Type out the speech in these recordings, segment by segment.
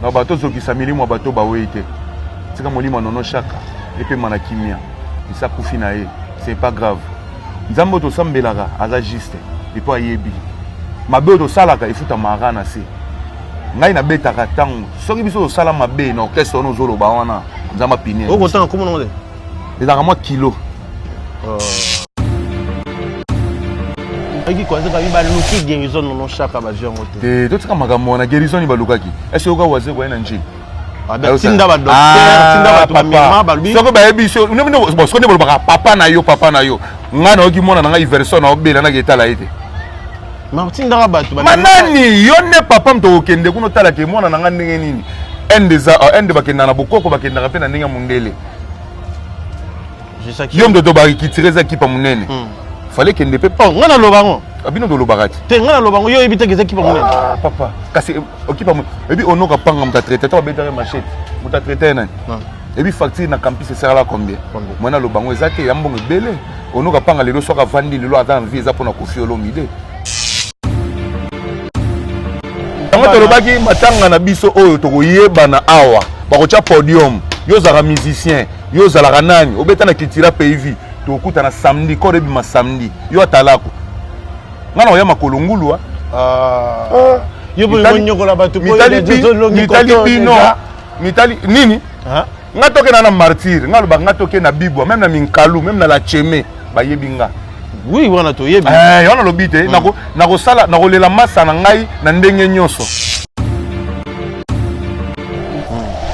Na bato ozokisa milimo ya bato bawei te. Tika molimo ya Nono Shaka epema na kimia. Esi akufi na ye, c'est pas grave. Nzambe oyo tosambelaka aza juste et puis ayebi mabe oyo tosalaka efutamaka kaka na se. Ngai nabetaka ntango soki biso tosala mabe na orchestre wana ozoloba wana Nzambe apini. Okotanga kombo nango te? Ezalaka mwa kilo. Oyoki kwanza babi baluki guérison nono shaka bazwi yango te. Te totika makambo wana guérison ni balukaki. Est-ce que oyoka wazekwa ye na njili? Tinda ba docteur, tinda bato bamema balobi. Soki bayebi so bon soki nde bolobaka papa na yo papa na yo ngai nayoki mwana na ngai Iverson aobela naki etala ye te. Matindaka bato manani yo nde papa moto okokende kuna otalaka mwana na ngai ndenge nini inde eza inde bakendaka na bokoko bakendaka mpe na ndenge ya mondele. Yo moto tobakitire eza kipa monene. Fallait kende mpe. Oh, ngai naloba yango. Bino tolobaka te. Te ngai naloba yango yo oyebi te eza kipa monene. Ah, papa kasi okipa ebi onoka panga moto atraite to babetaka machete moto atraite ye nani ebi facture na campus esalaka combien mwana aloba yango eza te ya mbongo ebele onoka panga lelo soki avandi lelo aza en vie eza mpona Koffi Olomide. Yango tolobaki matanga na biso oyo tokoyebana awa bakotya podium yo ozalaka musicien yo ozalaka nani obeta na cultura pays vie tokokutana samedi koro ebima samedi yo atalako nga na oya makolo ngulu ah. Ah. Yo bolingo nyokola bato mitali bino mitali nini nga tokenda na martyr nga alobaka nga tokenda na bibwa meme na minkalu meme na la cheme bayebi nga. Oui, wana toyebi. Eh, wana lobi te nakosala nakolela masa na ngai na ndenge nyonso.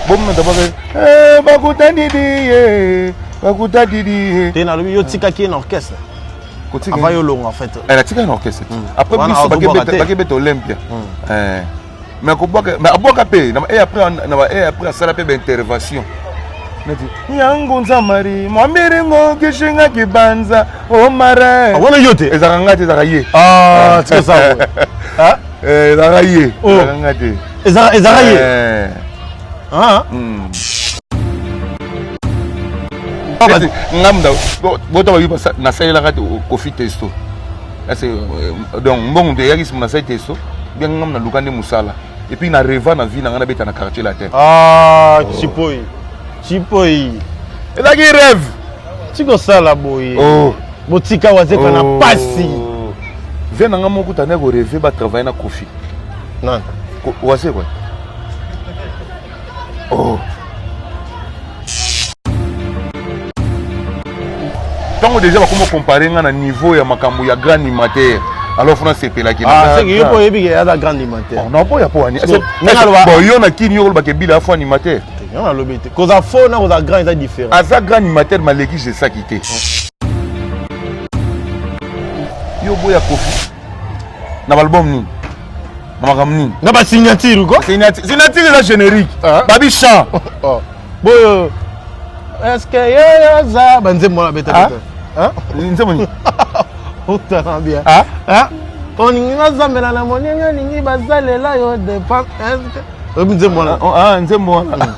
Bomata baka eh bakutani diye bakutani diye. Te nalobi yo tikaki ye na orchestre. Avant yo longo en fait. Elle a tika na orchestre. Après biso bakebeta Olympia. Eh. Mais kobwaka mais abwaka pe na et après na ba et après asala pe ba intervention. Neti yango nzamari mwambiringo kishinga kibanza omare. Ah, wana yo te. Ezalaka nga te ezalaka ye. Ah, tika ça. Ah? Eh, ezalaka ye. Ezalaka nga te. Ezalaka ye. Ah. Nga muda bota bayi nasalelaka te Koffi testo. Ese donc mbongo te eyaki sima nasali testo bien nga naluka nde mosala et puis na reva na vie na nga nabeta na quartier latin. Ah, chipoi. Chipoi. Ezalaki rêve. Tikosala boye. Oh. Botika wazeka na pasi. Vie na nga moko tanda ko rêver ba travailler na Koffi. Nani? Wazekwa. Oh. Ntango déjà bakoma comparer nga na niveau ya makambo ya grand animateur alors fona sepelaki ah, c'est que yo po oyebi ke aza grand animateur. Oh, non po ya po ani bon yo na kini yo kolobaka ebila afo animateur. Nga nalobi te koza faux na koza grand eza différent. Aza grand animateur maleki jesaki te. Yo boya Koffi na balbum nini na makambo nini na basignature ko signature eza générique babi chant boyo est-ce que yo oza banzembo wana beta beta nzembo nini otala bien olingi nazambela na moninga olingi basalela yo dépense est-ce que oyebi nzembo wana nzembo wana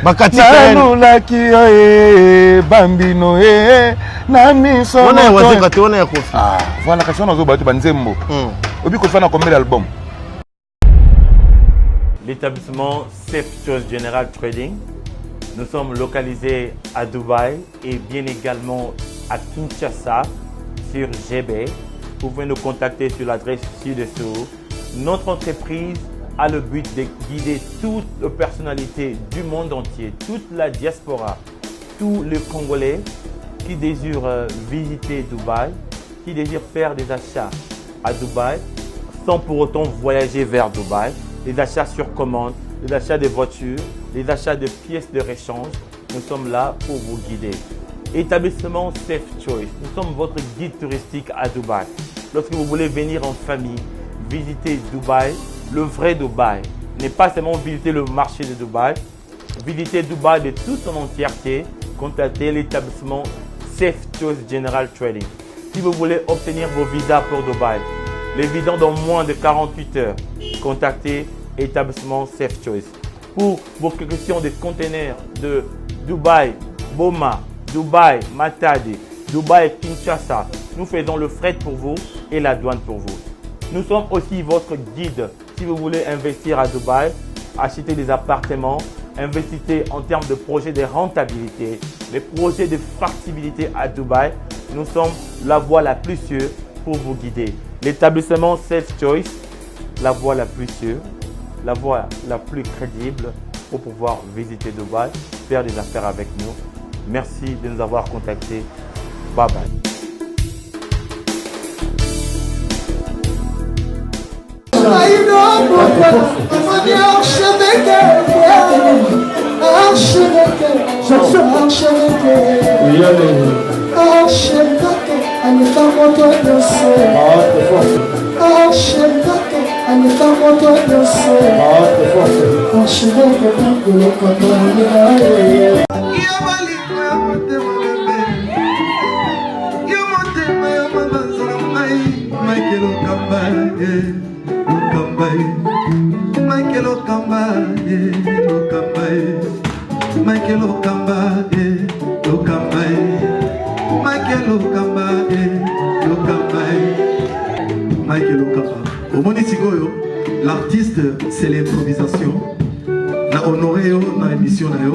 bakati nalulaki yo e bambino e na miso wana ya wazeka te wana ya Koffi. Voilà kasi wana ozoba te banzembo obi Koffi wana combien d'album? L'établissement Safe Choice General Trading. Nous sommes localisés à Dubaï et bien également à Kinshasa sur GB. Vous pouvez nous contacter sur l'adresse ci-dessous. Notre entreprise a le but de guider toutes les personnalités du monde entier, toute la diaspora, tous les Congolais qui désirent visiter Dubaï, qui désirent faire des achats à Dubaï, sans pour autant voyager vers Dubaï, les achats sur commande, les achats de voitures, les achats de pièces de rechange. Nous sommes là pour vous guider. Établissement Safe Choice, nous sommes votre guide touristique à Dubaï. Lorsque vous voulez venir en famille, visiter Dubaï, le vrai Dubaï, n'est pas seulement visiter le marché de Dubaï, visiter Dubaï de toute son entièreté, contactez l'établissement Safe Choice General Trading. Si vous voulez obtenir vos visas pour Dubaï, les visas dans moins de 48 heures, contactez établissement Safe Choice. Pour vos questions de conteneurs de Dubaï, Boma, Dubaï, Matadi, Dubaï, Kinshasa, nous faisons le fret pour vous et la douane pour vous. Nous sommes aussi votre guide Si vous voulez investir à Dubaï, acheter des appartements, investissez en termes de projets de rentabilité, les projets de factibilité à Dubaï, nous sommes la voie la plus sûre pour vous guider. L'établissement Safe Choice, la voie la plus sûre, la voie la plus crédible pour pouvoir visiter Dubaï, faire des affaires avec nous. Merci de nous avoir contactés. Bye bye. Omoni sikoyo l'artiste c'est l'improvisation na honoré yo na émission na yo.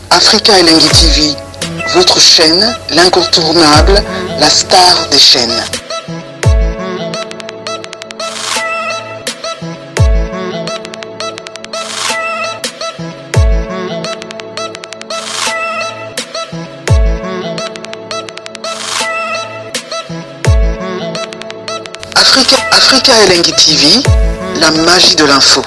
Africa Elengi TV, votre chaîne, l'incontournable, la star des chaînes. Africa, Africa Elengi TV, la magie de l'info.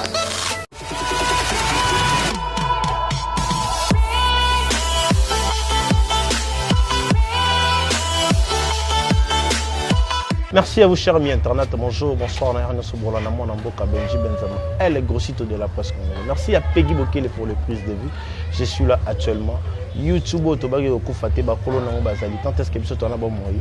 Merci à vous, chers amis internautes. Bonjour, bonsoir. Benji Benzema, elle est grossite de la presse congolaise. Merci à Peggy Bokele pour les prises de vue. Je suis là actuellement. YouTube, tobaki kokufa te, bakolo nango bazali. Tant est-ce que biso tona bomoi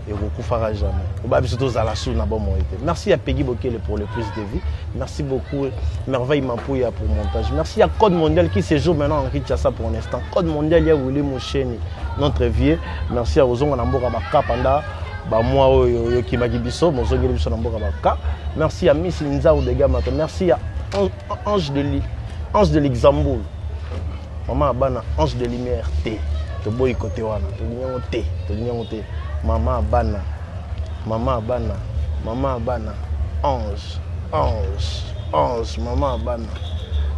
ekokufaka jamais. Oba biso tozala su na bomoi te. Merci à Peggy Bokele pour les prises de vue. Merci beaucoup Merveille Mampouya pour montage. Merci à Code Mondial qui séjourne maintenant en Kinshasa pour l'instant. Code Mondial ya Willy Moucheni, notre vieux. Merci à Ozongo na mboka Bakapanda. Ba moi oyo oyokimaki biso, mozongeli biso na mboka baka. Merci à Miss Nzau de Gamato. Merci à Ange de Ange de Luxembourg. Maman Abana, Ange de Lumière T. Toboyi côté wana, tolingi yango te, tolingi yango te. Maman Abana, Maman Abana, Maman Abana, Ange, Ange, Ange, Maman Abana.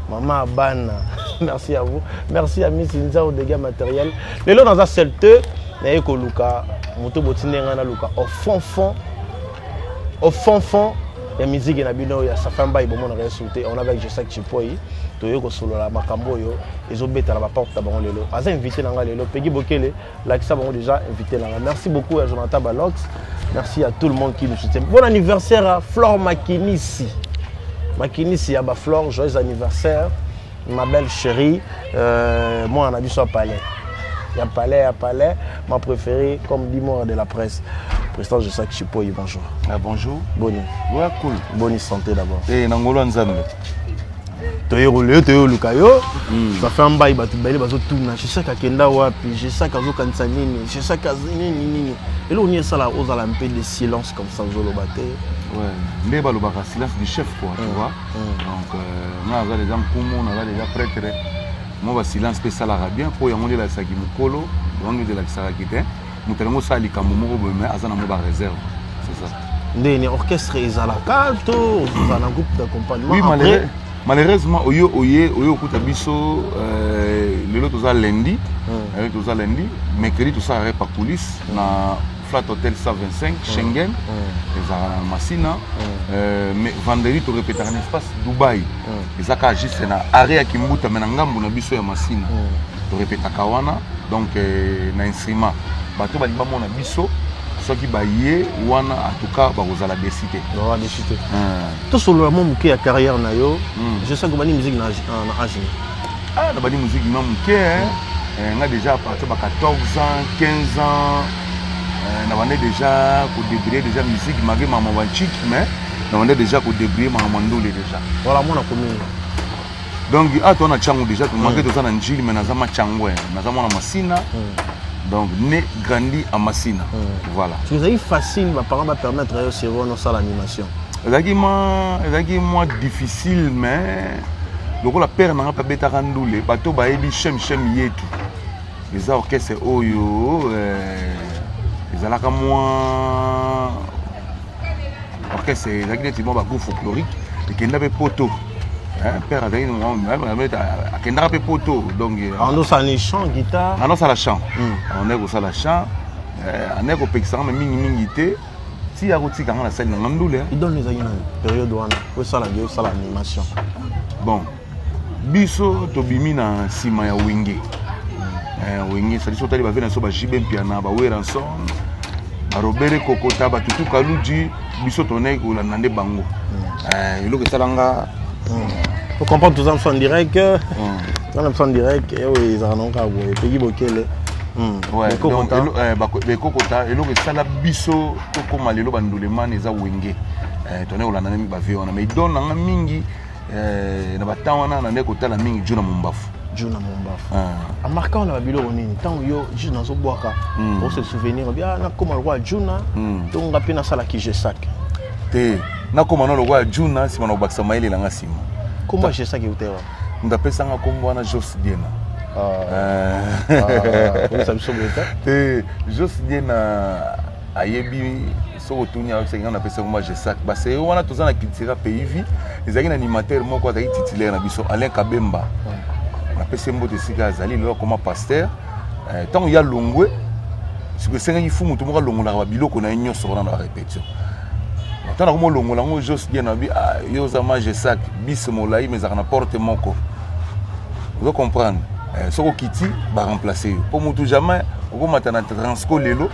Maman Abana, merci à vous. Merci à Miss Nzau de Dégâts Matériel. Lelo dans un seul te, naye koluka moto botinde nga na luka au fond fond, au fond fond ya musique na bino ya Safin Mbaye bomona ka sauter. On avec Gesac Tshipoyi toyo kosolola makambo oyo ezobetala ba porte na bango lelo. Aza invité na nga lelo Peggy Bokele lakisa bango déjà invité na nga. Merci beaucoup à Jonathan Balox. Merci à tout le monde qui nous soutient. Bon anniversaire à Flore Makinisi. Makinisi ya ba Flore, joyeux anniversaire ma belle chérie. Moi on a dit ça palais. Il y a palais, il y a palais, ma préférée, comme dit moi de la presse. Président Gesac Tshipoyi, bonjour. Ah, bonjour. Boni. Ouais, cool. Bonne santé d'abord. Eh, Nangolo Nzambe. Toye roulé, toye lukayo. Ça fait un bail, batu bail, bazo tourna. Je sais qu'Akenda wapi, je sais qu'Azo kanisa nini, je sais qu'Azo nini nini. Et là on y est ça là, on a un peu de silence comme ça, Zolo Baté. Ouais. Nde balobaka silence du chef quoi, tu vois. Donc nga naza déjà nkumu, naza déjà prêtre. Moi ba silence pe salaka bien po yango nde elakisaki mokolo, yango nde elakisaka te. Moto alingi osala likambo moko boye, mais aza na mo ba réserve. C'est ça. Ndeni orchestre ezalaka to ozala na groupe d'accompagnement? Oui, après malheureusement oyo oye oyo okuta biso lelo toza lundi, lelo toza lundi, mercredi tosalaka rep à coulisse na Flat Hotel 125 Schengen, ezalaka na Masina. Mais vendredi torepetaka na espace Dubai, eza kaka juste na arrêt ya Kimbuta, mais na ngambu na biso ya Masina torepetaka wana. Donc na instrument bato balingi bamona biso, soki baye wana, en tout cas bakozala déçus te. Bakozala déçus te. Tosolola mwa moke ya carrière na yo. Je sais que obandi musique na âge nini? Ah, nabandi musique na moke, hein. Nga déjà à partir ba 14 ans, 15 ans, nabandi déjà kodébrouiller déjà musique, malgré mama banchik, mais nabandi déjà kodébrouiller makambo ya ndule déjà. Voilà, mwana commune. Donc ah, toza na Tshangu déjà, malgré toza na Njili, mais naza Matshangu, naza mwana Masina. Donc né, grandi à Masina. Voilà. Ezali facile baparent bapermettre yo sero wana osala animation? Ezalaki mwa, ezalaki mwa difficile, mais lokola père na nga mpe abetaka ndule, bato bayebi Shem Shem Yetu eza orchestre oyo ezalaka mwa orchestre, ezalaki neti mwa bagroupe folklorique, ekenda mpe poto. Père azalaki, akendaka mpe poto, donc Andosala ni chant, guitare? Andosala chant, andaki kosala chant, andaki kopekisanga me mingimingi te, ti akotika nga na sali nanga ndule. Idole ezalaki nani période wana osala ge osala animation? Bon, biso tobimi na nsima ya Wenge. Wenge sali, so otali bavieux na biso, baJB Mpiana, baWerrason, baRobert Kokota, batutu Kaluji, biso tonaki kolanda nde bango. Eloko esalanga Faut comprendre, toza biso en direct, toza na biso en direct oyo ezalaka nango kaka boye, Peggy Bokele. Bekokota, eloko esala biso tokóma lelo bandulemane eza Wenge. Tonaki kolanda nde bavieux wana, mais idole nanga mingi na batemps wana, na nde kotala mingi Djuna Mombafu. Djuna Mombafu amarka wana babiloko nini? Ntango yo juste nazobwaka, ose souvenir bia nakóma lokola Djuna to nga mpe nasalaki Gesac? Te, nakóma no lokola Djuna, nsima na kobakisa mayele nanga nsima. Kombo ya Gesac eutewa? Moto apesanga kombo wana, Jos Diena. Koyebisa biso boye te. Te, Jos Diena ayebi. Soki otuni, ayebisaki nga napesa kombo ya Gesac. Base wana toza na Cultura Pays Vie, ezalaki na animateur moko azalaki titulaire na biso, Alain Kabemba. Napesi ye mbote esika azali lelo, akoma pasteur. Ntango ya longwe siko, esengaki fu motu moko alongolaka babiloko na ye nyonso wana na barépétition. Ntango nakoma olongola yango, Jos Dien abi: "Ah, yo oza ma Gesac, bus molai mais ezalaka na porte moko, ozo comprendre? Soki okiti, baremplace yo, mpo motu jamais okomata na Transco lelo,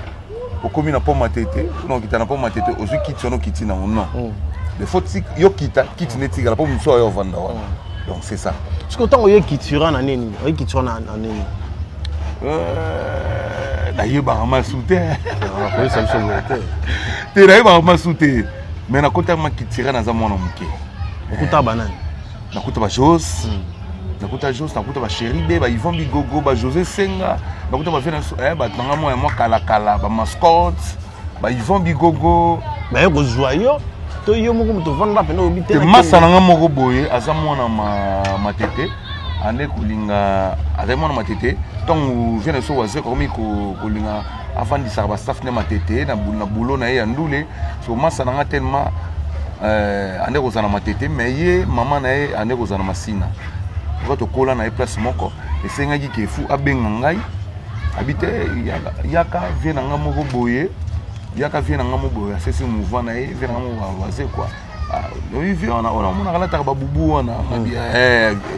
okomi na pont Matete, na okita na pont Matete, ozwi kiti wana, okiti nango. Non, il faut yo kita, kiti nde etikala mpo mosu oyo ovanda wana. Donc c'est ça. Parce que ntango oye Cultura na nini, oye Cultura na nini? Nayebaka masu te. Koyebisa biso boye te. Te, nayebaka masu te, mais nakotaka makitira, naza mwana moke. Okuta banani? Nakuta bajos, nakuta Jos, nakuta bachéri be, baIvan Bigogo, baJosé Senga, nakuta bavieux na biso, bato nanga mwa ya mwa kalakala, bamascotte, baIvan Bigogo. Baye kozwa yo to yo moko moto ovanda mpena oyebi te? Te, masa na nga moko boye aza mwana Matete, ande kolinga, azali mwana Matete. Ntango vieux na biso Wazek akomi kolinga avandisaka bastaff ne Matete na bulo na ye ya ndule, so masa na nga tellement ande kozala na Matete, mais ye mama na ye ande kozala na Masina, oka tokola na ye place moko. Esengaki ke fu abenga ngai, abi te: "Yaka, vieux na nga moko boye, yaka, vieux na nga moko boye asesi mouvement na ye, vieux na nga moko Waze quoi." Oyi vieux wana oyo namonaka alataka babubu wana,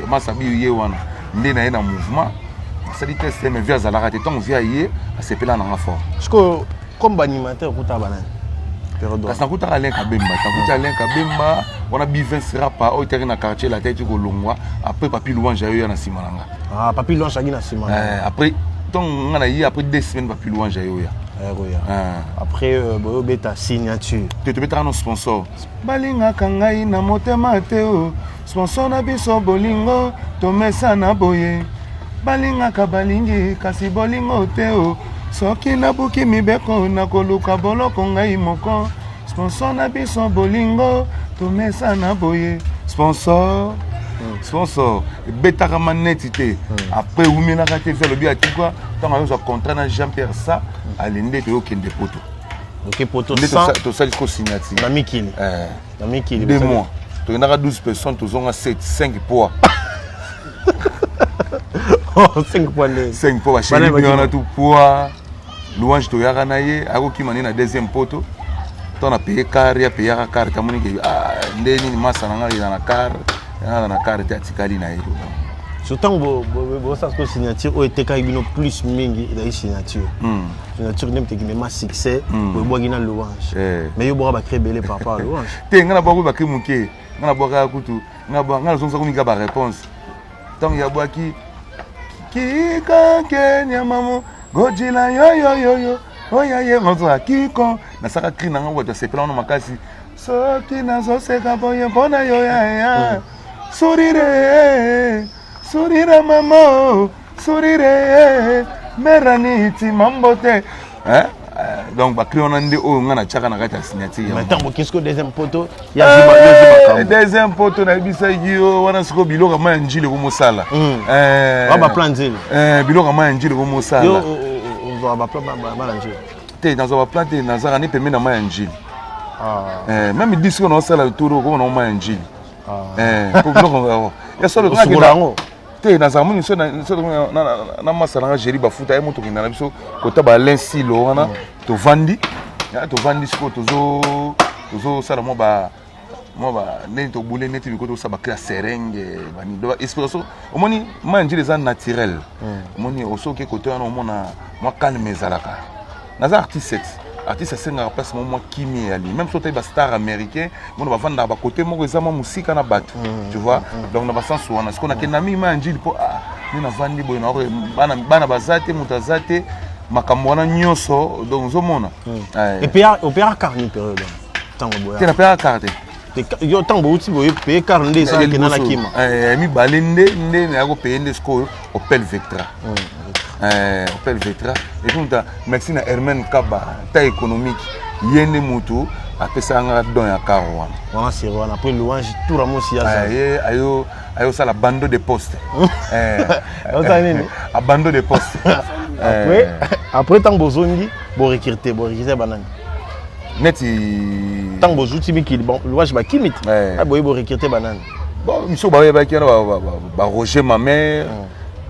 masa bi ye wana nde na ye na mouvement, asali test, mais vieux azalaka te. Ntango vieux aye, asepela nanga fort. Parce que comme baanimateur, okuta banani? Kasi nakutaka Alain Kabemba, nakuti Alain Kabemba wana, Bivins Rapa oyo etaki na quartier la teti kolongwa. Après, Papi Louange ayo ya na nsima na nga. Ah, Papi Louange aki na nsima? Après, ntango nga na ye, après 2 semaines, Papi Louange ayo ya. Koya après, boyobeta signature? Te, tobetaka no sponsor. Balingaka ngai na motema te o sponsor na biso bolingo, tomesana boye, balingaka balingi kasi bolingo te o soki nabuki mibeko, nakoluka boloko ngai moko. Sponsor na biso bolingo, tomesana boye, sponsor, sponsor ebetaka maneti te. Après ewumelaka te, vieux alobi atikwa. Ntango ayozwa contrat na Jean Pierre Sa alende, toyokende poto. Oke poto? Nde tosali siko signature. Na mikili? Na mikili. 2 mois tokendaka, 12 personnes, tozonga 7, 5 poids. 5 poids nde? 5 poids, bachéri wana tu poids. Louange toyaka na ye, akokima nde na deuxième poto. Ntango na paye car, ye apeyaka car te, amoni ke nde nini, masa na ngai eza na car, aza na car te, atikali na ye. So ntango bosala sikoyo signature oyo etekaki bino plus mingi, ezali signature. Signature nde moto ekimema succès, boyebwaki na Louange, mais yo bwaka bacri ebele par rapport à Louange. Te, ngai nabwaki bacri moke, ngai nabwakaka kutu, ngai nazongisaka mingi baréponse. Ntango yabwaki kikake nyamamo gojila yoyoyoyo oya ye ngozwa kiko, nasaka cri na ngai, bato asepela wana makasi. Soki nazoseka boye mpona yo yaya, sourire, sourire mama, sourire meraniti mambo te. Donc bacri wana nde oyo ngai natiaka na kati ya signature ya Mais ntango bokisi ko deuxième poto ya eh, deuxième poto nayebisaki yo wana sikoyo biloko ya mai ya njili ekomosala. Eh, baplan nzili. Eh, biloko ya mai ya njili ekomosala. Ozwaka baplan bana njili? Te, nazwa baplan te, nazalaka ne pembeni na mai ya njili. Ah. Même disque naosala tour okoma na mai ya njili. Ah. Po biloko ya solo yango te, nazala moni so na masa nanga Géri Bafuta ye mo, tokenda na biso kota ba Silo wana. Tovandi, tovandi sikoyo, tozosala mwa ba ndenge tobule neti miko, tosala bacri ya serenge banini, inspiration. Omoni mai ya njili eza naturel. Omoni osoki kote wana, omona mwa calme ezalaka. Naza artiste, artiste asengaka place moko mwa kimia eyali. Même so otali bastar américain, mona bavandaka bakote moko eza mwa mosika na bato, tu vois. Donc na basens wana sikoyo nakenda mingi mai ya njili, mpo nde navandi boye, bana baza te, moto aza te, makambo wana nyonso. Donc ozomona. Opéra car ni période ntango boya? Te, napeyaka car te. Yo ntango bouti boye, paye car nde esalakenda na kima? Mibale nde naya kopaye nde sikoyo Opel Vectra. Opel Vectra. Et puis muta merci na Hermène Kaba ta économique, ye nde mutu apesaka nga don ya car wana. Wana c'est wana après louange tour amosi ya ye ayo ayosala bando de poste. Osala nini? Abando de poste. Après ntango bozongi, borecruter banani? Neti ntango bozuti mikili, bon, louange bakimi te, boye borecruter banani? Bon, miso bayebaki wana baroger Mamere,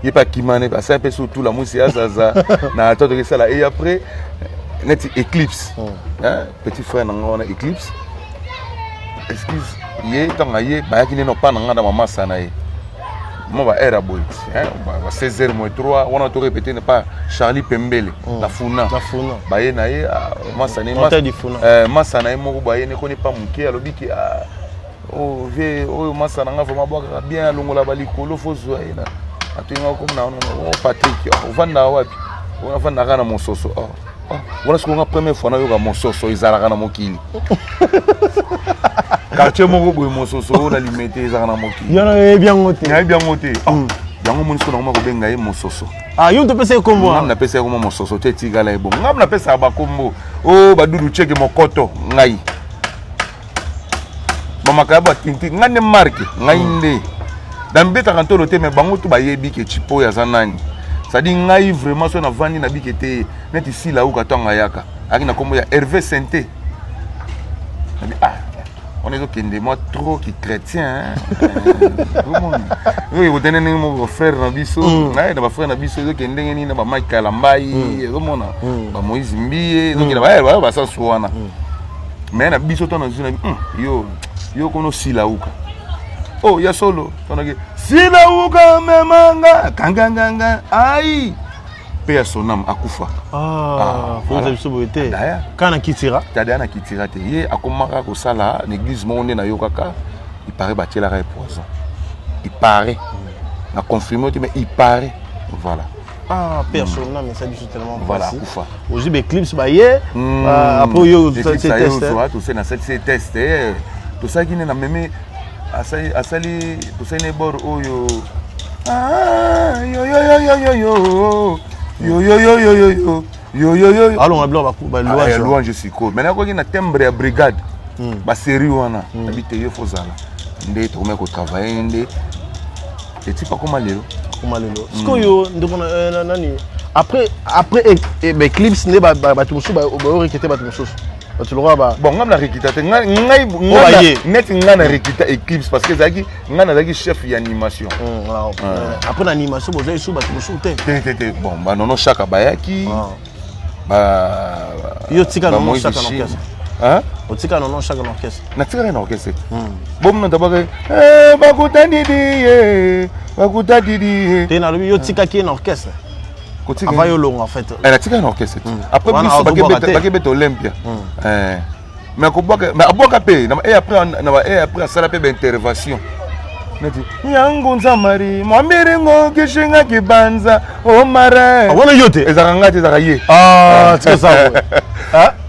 ye mpe akimani, asala mpe surtout la mwisi azaza na to tokesala. Et après neti Eclipse, petit frère na nga wana Eclipse, excuse ye, ntango aye bayaki nde nopa na nga na mamasa na ye mo ba heure ya boye, ba 16 heures moins 3 wana, to répété pa Charlie Pembele na Funa. Baye na ye masa na ye, masa na ye moko baye nekoni pa moke, alobiki: "Oh vie oyo, masa na nga vraiment abwakaka bien, alongola balikolo, fo zwa ye." Na atoyinga komi na oh, Patrick, ovandaka wapi? Avandaka na Mososo. Wana sikoyo nga première fois nayoka Mososo ezalaka na mokili, quartier moko boye Mososo oyo na Limete ezalaka na mokili. Yo nayebi yango te? Nayebi yango te. Yango moni sikoyo nakoma kobenga ye Mososo. Ah, yo topesa ye kombo? Ngam napesa ye kombo Mososo te, etikala ye bongo. Ngam napesaka bakombo o badudu cheke mokoto, ngai bamakaya batinti, ngai nde marke, ngai nde nambetaka ntolo te. Mais bango to bayebi ke Chipo oyo aza nani, c'est-à-dire ngai vraiment so navandi nabike te. Neti Sila uka ntango ayaka, ayaki na nkombo ya Hervé Sente. Nabi ah, wana ezokende mwa trop ki chrétien, oyo ekotene ndenge moko frère na biso na bafrère na biso, ezokende ndenge nini na bamike Kalambai, ezomona bamoïse Mbiye, ezokende bayo basasu wana. Mais na biso to nazwi na yo yo kono Sila uka oh ya solo tonaki Sila uka memanga kanganganga ai mpe ya sonam akufa. Koza biso boye te kaka na Kitira. Tadaya na Kitira te, ye akomaka kosala na église moko nde nayokaka il paraît batielaka ye poison, il paraît, na confirme te, mais il paraît, voilà. Ah, personne mais ça biso tellement. Voilà, akufa. Ozwi baeclipse baye, après oyo tose na sali test, tosalaki nde na meme asali, tosali ne bor oyo yoyoyoyoyo yoyoyoyoyo yoyoyo. Alonga biloko balouange, louange sikoyo. Maintenant akoki na timbre ya brigade, basérie wana nabi te, yo fozala nde tokomaki kotravaille nde etipe akoma lelo. Akoma lelo. Sikoyo ndeko nani, après baeclipse nde bato mosusu baorecruter, bato mosusu, bato lokola ba Bon, ngai na recruta te, ngai neti ngai na recruta Eclipse parce que ezalaki ngai nazalaki chef ya animation. Après na animation bozali su bato mosusu te? Te, te, te. Bon, banono Chaka bayaki. Yo tika Nono Chaka na orchestre? Otika Nono Chaka na orchestre? Natikaka na orchestre. Bomona tabaka bakuta didi ye, bakuta didi ye. Te, nalobi yo tikaki ye na orchestre avant yo longo en fait. Natikaki na orchestre. Après biso bakebeta Olympia, mais akobwaka, mais abwaka mpe et après na ba et après asala mpe baintervention neti yango nzamari mwambiringo kishinga kibanza omare. Wana yo te? Ezalaka nga te, ezalaka ye. Tika sa.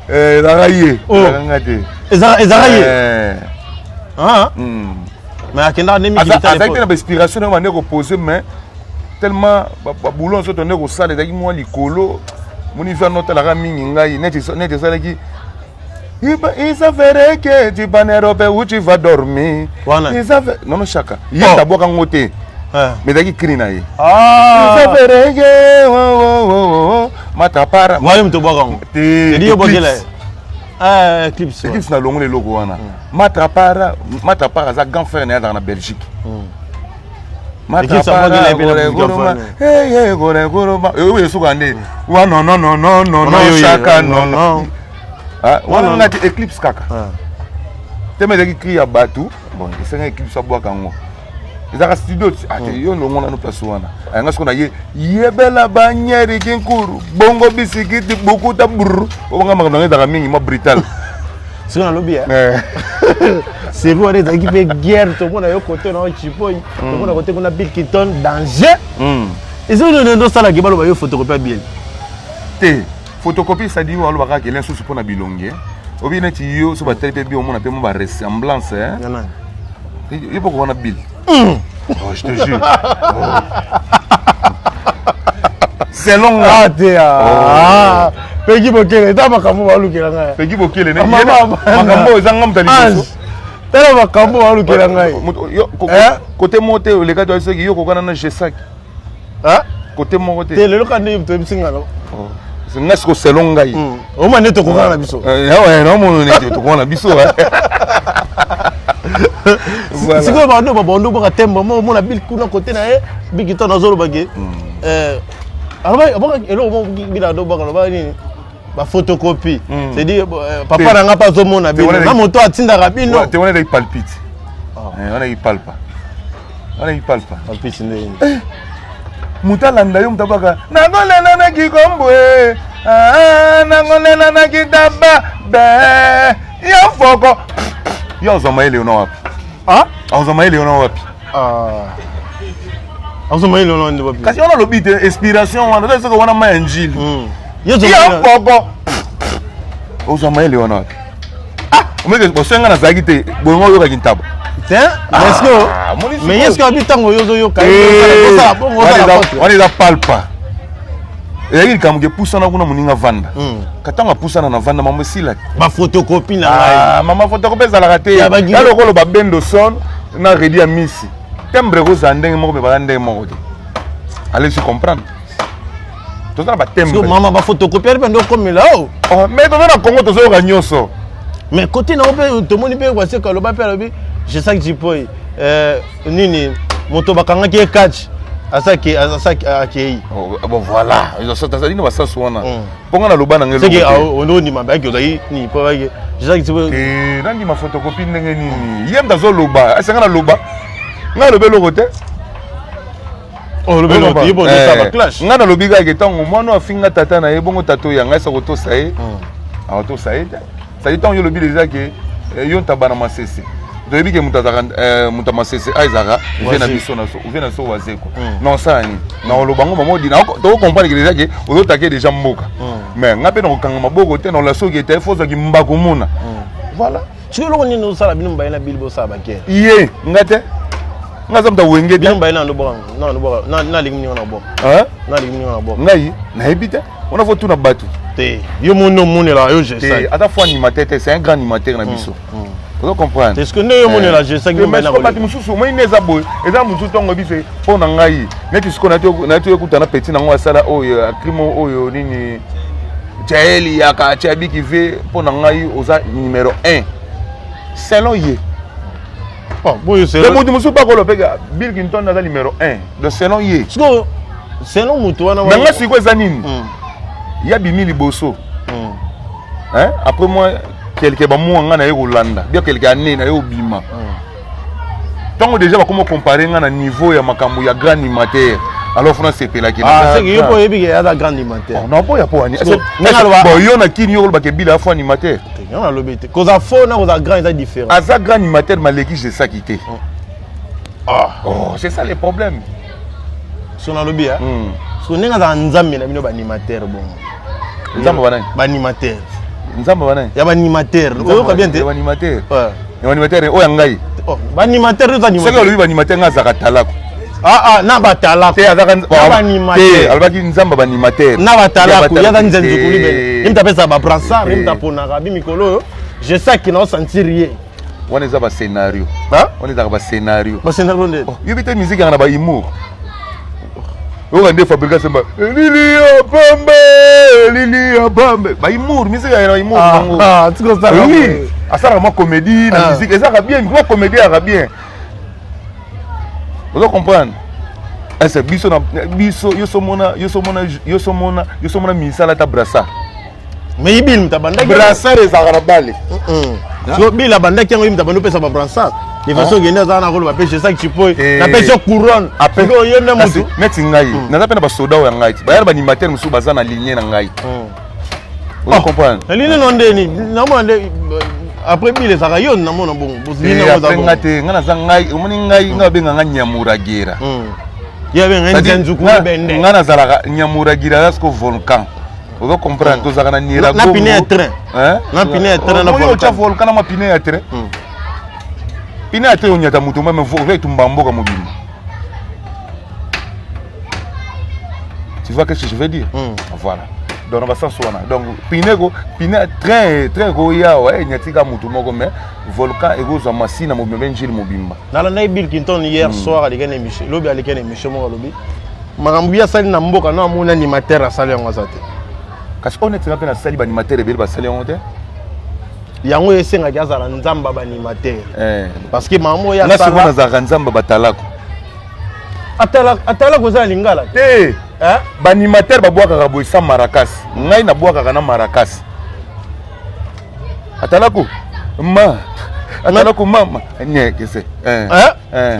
Ezalaka ye, ezalaka nga te. Ezalaka ye, mais akendaka nde mikili. Azalaki mpe na bainspiration na yo bande kopose, mais tellement baboulot nyonso tonde kosala ezalaki mwa likolo. Moni vieux anotalaka mingi ngai neti neti esalaki Il s'avère que tu vas en Europe où tu vas dormir. Wana. Il s'avère Nono Shaka. Ye Oh. tabwaka ngo te. Ah. Mais ezalaki cri na ye. Ah. Il s'avère que oh, oh, oh, oh, matapara. Wana moto obwaka yango. Te. Edi yo bwakela Eclipse. Ah, Eclipse. ouais. Eclipse na longola eloko wana. Matapara, Matapara aza grand frère na ye azalaka na Belgique. Eclipse abwakela ye mpe na grand frère na ye. oyo esuka nde wa non non non non non Wana yo non ye. chaka Non, non non. non Ah, wana non. nga te eclipse kaka Ah. te me ezalaki cri ya bato bon esengaki eclipse abwaka yango ezalaka studio ti ate yo ndongo nano place wana ayanga siko na ye yebela banyeri kinkuru bongo bisikiti bukuta brr obonga makambo nango ezalaka mingi mwa brutal Sikoyo nalobi eh. Eh. Série wana ezalaki mpe guerre tomona yo kote na yo chipoi tomona kote kuna Bill Clinton danger. Ezali nini nde osalaki baloba yo photocopie ya Bill. te photocopie esadi oyo alobaka kele susu mpo na bilongi eh. obi neti yo so batali mpe bi omona mpe mo baressemblance eh. Ya nani? yo mpo kovanda bill oh, je te jure oh. selon nga Ah te ah. Peggy Bokele eza makambo balukela ngai. peki bokele ne- Ah, mama, ye na- mama. makambo oyo eza nga moto ya Ange. liboso Tala makambo balukela ngai. Moto- yo- ko- Eh? kote moko te oleka to soki yo kokana na gesak Ah? kote moko Te te lelo ka nde toyebisi nga no. Oh. Nga siko selon ngai Oma nde tokokana na biso. Eh, awa, naomona neti tokokana na biso eh. Voilà. sikoyo bando babando boka tembo mo omona bill kuna kote na ye bill Clinton azoloba ke alobaka eloko moko bila ando baka alobaka nini baphotocopie c'est-à-dire papa na nga mpe azomona bino na moto atindaka bino te wana ezali palpite. Eh, wana ezali palpa wana ezali palpa palpite nde moto alanda yo moto abaka nangolela na kikombwe ah, nangolela na kitaba be yo foko yo azwa mayele yo na wapi ah azwa mayele yo na wapi azwa mayele yo na wapi kasi wana alobi te inspiration wana oza soki wana mai ya njili yo yo foko ozwa mayele wana wapi ah omeke bosenga nazalaki te boyongo oyokaki ntaba te est-ce que mais est-ce que abi ntango yo ozoyoka osala bongo osala contre wana eza palpa ezalaki likambo ke pusana kuna moninga vanda katango apusana na vanda mama esilaki baphotocopie na ngai mama photocopie ezalaka te Ya ba ya lokolo babendoson na redi ya misi timbre ekozala ndenge moko me baza ndenge moko te allez comprendre toza na batimbre mama baphotocopie ali mpe nde okomela o Oh, mais toza na congo tozoyoka nyonso mais côté nango mpe tomoni mpe waseka aloba mpe alobi jesak jipoi nini moto bakangaki ye catch asaki asaki akei Oh, bon voilà azali na basansu wana mpo nga naloba na ngai seke eloko te. ondondima bayaki ozali nini mpo bayaki jesak jipoi Te, nandima photocopie ndenge nini ye moto azoloba ese nga naloba ngai alobi eloko te olobi eloko te ye mpo ozosala baclash ngai nalobi kaka ntango mwana oyo afinga tata na ye bongo tata oyo yanga esi akotosa ye akotosa ye te cestadi ntango yo olobi deja ke eh, yo ntaba na masese toyebi ke moto azalaka eh, moto ya masese a ezalaka vie na biso na so vie na so wazeko na osala nini na oloba ngo mama odina tokocomprendre ke deja ke ozotake deja mboka mais ngai mpe nakokanga maboko te nakola soki ete fo ozwaki mbako mona voilà sikoyo eloko nini osala bino mobali na bili bosala bakere ye nga te nga aza moto awenge te bino mobali na ndobwaka na ndobwaka nalingi moninga na bwaka Hein? nalingi moninga na bwaka ngai nayebi te wana fo tuna bato te yo moni omonela yo te jesaki ata fo animateur te c'est un grand animateur na biso ozo comprendre est ce que nde yo omonela jesaki Mais sikoyo bato mosusu omoni nde eza boye eza mosusu ntongo oyebi se mpo na ngai neti sikoyo nayati oyekuta na petit nango asala oyo akrime oyo nini jaeli yaka tia biki ve mpo na ngai oza numéro 1 selon ye boyo te moto mosusu bakolo mpe bill clinton aza numéro 1 donc selon ye sikoyo selon moto wana na ngai sikoyo eza nini ye abimi liboso Hein? après moi quelque bamois nga naye kolanda bien quelque année naye obima ntango déjà bakoma compare nga na niveau ya makambo ya grand animateur alors fona sepelaki seke yo mpo oyebi ke aza grand animateur naboya po ani Siko, ndenge aloba- bon yo na kini yo kolobaka ebila afo animateur nga nalobi te kozala faux na kozala grand eza différent aza grand animateur maleki jesaki te oh, c'est ça le problème so nalobi ya Mm. so ndenge azala nzambe na bino baanimateur bongo nzambe banani baanimateur nzambe banani ya baanimateur oyoka bien te Ya baanimateur Ouais. Ya baanimateur oyo ya ngai Oh, baanimateur oza soki animateur olobi baanimateur ngai azalaka talako Ah, ah, na batalaku te azaka Na baanimateur. te alobaki nzambe baanimateur na batalaku ye aza nzenzukuli bene Te. ye moto apesaka babrassard ye Te. moto aponaka bi mikolo oyo je sais que naosentir ye wana eza bascénario wana ezalaka bascénario bascénario nde yobi te musique yanga na bahumour oyoka nde fabrika semba elili ya pambe elili ya pambe bahumour musique yanga na bahumour nango oui asalaka mwa comédie na Ah. musique ezalaka bien mwa comédie ezalaka bien ozo comprendre ese biso na biso yo somona yo somona yo somona yo somona misala ata brassard mais ye bile moto abandaki brassard ezalaka na bale so bile abandaki yango ye moto abandi opesa babrassard de façon okende aza na koloba pe je sais que tu peux Eh. napesi yo couronne sikoyo yo nde Kasi, motu neti ngai naza mpe na basoda oyo ya ngai ti baya na baanimateur mosusu baza na ligne na ngai ozo comprendre eline no ndeni namona nde après bile ezalaka yo namona bongo Eh, après nga te nga naza ngai omoni ngai nga babenga nga nyamuragira ye abenga C'est-à-dire, nzenzukuli nga- bende nga nazalaka nyamuragira aza siko volcan ozo comprendre tozalaka na Na pneu ya train. Na pneu ya train, na otya volcan. volcan na mapine ya train pine ya train onyata moto meme oza etumba mboka mobimba tu vois qu'est-ce que je veux dire voilà donc na basanso wana donc pine ko pine train train ekoya awa enyatika motu moko mais volcan ekozwa masina mobimba mpe njili mobimba nalandaki bill clinton hier soir aleki na émission lobi aleki na émission moko alobi makambo ye asali na mboka na amoni animateur asali yango aza te kasi oyo neti nga mpe nasali baanimateur ebele basali yango te yango esengaki azala nzambe ya baanimateur Eh. parce que makambo oyo nga sikoyo asala nazalaka nzambe batalako atalaka oza na lingala te te Hein? baanimateur babwakaka boye sa marakasi ngai nabwakaka na marakasi atalaku ma atalaku mama nyekese Hein?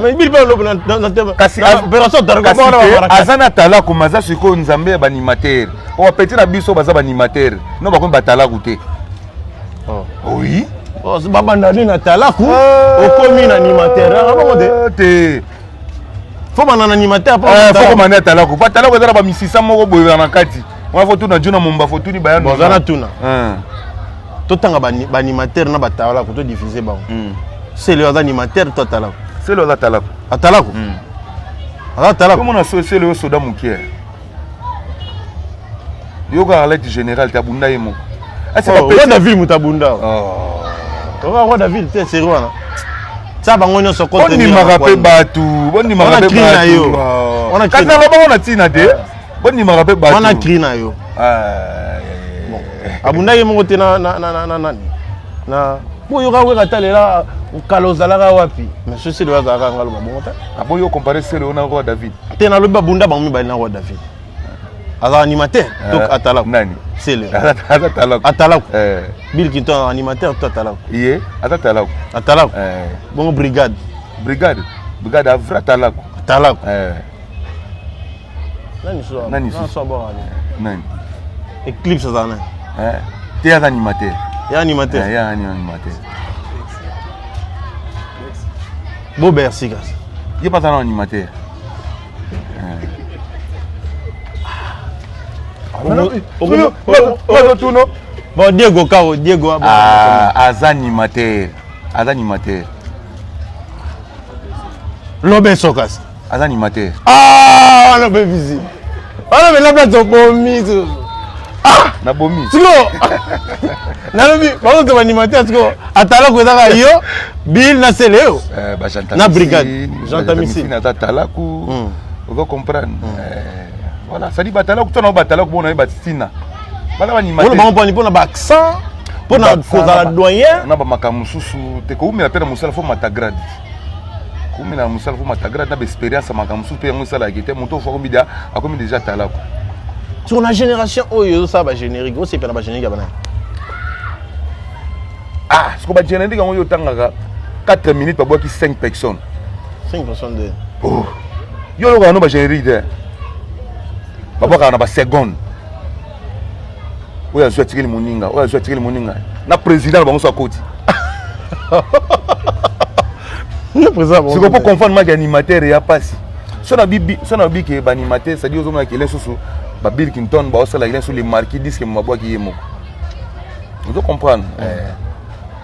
Mais bill mpe alobi na tema kasi na opération kasi tarko te, aza na talaku ma aza sikoyo nzambe ya baanimateur po bapeti na biso baza baanimateur no bakomi batalaku te oui babanda nde na talaku okomi na animateur bongo te te fo banda na animateur po Eh, fo komanda talaku po talaku eza na bamisisa moko boye na kati wana fo tuna juna momba fo tuni bayano oza na tuna totanga baanimateur na batalaku todiffuse bango sele aza animateur to atalaku sele aza talaku atalaku aza talaku omona sele oyo soda mokie yokaka alete général te abunda ye moko Ese bapesi- roi david moto abunda Oh. oka roi david te seri wana tia bango nyonso contre bondimaka mpe bato bondimaka Wana mpe cri na yo. bato Wana cri kasi na- naloba ngo na ntina te bondimaka mpe bato wana cri na yo Ah, abundaki moko te na na- na- na- na nani na po yoka weka talela kala ozalaka wapi mais so sele oyo azalaka nga aloba bongo te aboyi okompare sele oyo na roi david te nalobi babunda bango mibale na roi david aza animateur to Eh, atalaku nani sele aza talaku atalaku Eh, bill kinton aza animateur to atalaku ye aza talaku atalaku Eh, bongo brigade brigade brigade avra talaku atalaku Eh, nani so Nani susu? so abwaka nini nani eclipse azala nani Eh, te aza animateur ya animateur Eh, ye aza animateur bo bercy kasi ye mpe aza na animateur tuno bon diego kao diego abo- aza animateur aza animateur lobeso kasi aza animateur Ah, wana mpe visi wana mpe labla tobomi nabomi siko nalobi bazotoba animateur siko atalaku ezaka yo bill na sele yo Eh, ba Jean Na brigade. Tamisine, Jean ba Tamisine. aza talaku ozo comprendre Eh, voilà cestadi batalaku to na batalaku bona ye batina bana olo bango mponi mpona baaccent mpona kozala doyen na bamakambo mosusu te koumela mpe na mosala fo mata grade koumela na mosala fo mata grade na baexpérience ya makambo mosusu mpe yango esalaki te moto ofo akomi dia akomi déjà talaku siko na génération oyo ezosala bagénérique osepela na bagénérique ya banani ah siko bagénérique yango oyo otangaka 4 minutes babwaki 5 personnes 5 personnes de Oh. yo oyokaka no bagénérique te babwakaka na baseconde oyo azwi atikeli moninga oyo azwi atikeli moninga na président na bango so akoti siko mpo confondre maki animateur ya mpasi so na bibi so na biki baanimateur cestadire ozomona kele susu babill clinton baosala kele susu le marquis disque mabwaki ye moko ozo comprendre eh.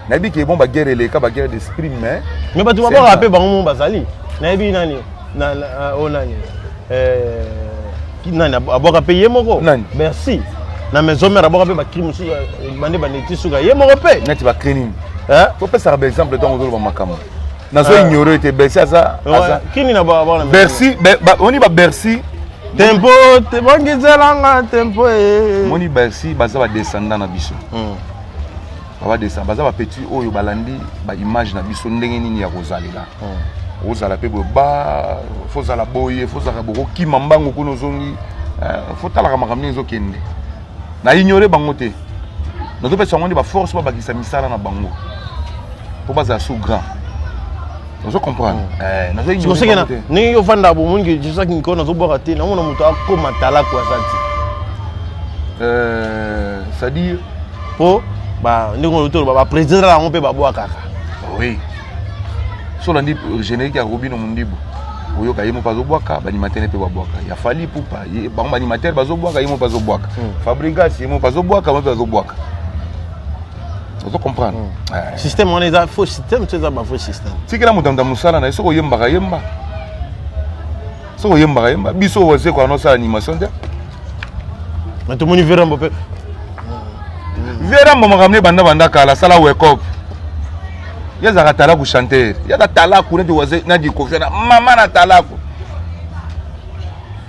nayebi ke bon baguerre eleka baguerre d'esprit mais mais bato babwakaka mpe bango mo bazali nayebi nani Oyo nani? Nani abwaka mpe ye moko? Nani? Merci. Na maison mère abwaka mpe bacri mosusu bande baneti suka ye moko mpe. Neti bacri nini? Topesaka baexemple ntango ozoloba makambo. Nazo ignore te Bercy aza aza. Kini na ba ba Bercy oni ba Bercy tempo te bongizelanga tempo e. Moni Bercy baza ba descendant na biso. Ba descendant baza ba petit oyo balandi ba image na biso ndenge nini ya kozalela. Ozala pe boye ba fozala boye fozala bokokima mbangu kuna ozongi fotalaka makambo ndenge ezokende. Na ignore bango te. Nazopesa bango nde ba force babakisa misala na bango po bazala sous grand. Ozo comprendre? Nazo ignore bango te. Ndenge yo ofanda bomoni jesaki nkolo nazobwaka te namona moto akoma talaku aza te. C'est-à-dire po ba ndenge olobi toloba ba président yango mpe babwakaka. Oui. So olandi générique ya Robino Mundibu oyoka ye moko azobwaka baanimateur mpe babwaka ya Fally Ipupa bango baanimateur bazobwaka ye moko azobwaka Fabregas ye moko azobwaka mpe azobwaka. Ozo comprendre? Système wana eza faux système to eza ba faux système? Tikela moto ya mosala na ye soki oyembaka yemba. Soki oyembaka yemba biso wazeko anosala animation te. Mais tomoni Verambo mpe. Verambo makambo ne banda banda kala sala wake up. Ye azalaka talaku chanteur. Ye aza talaku neti waze na dikofi na mama na talaku.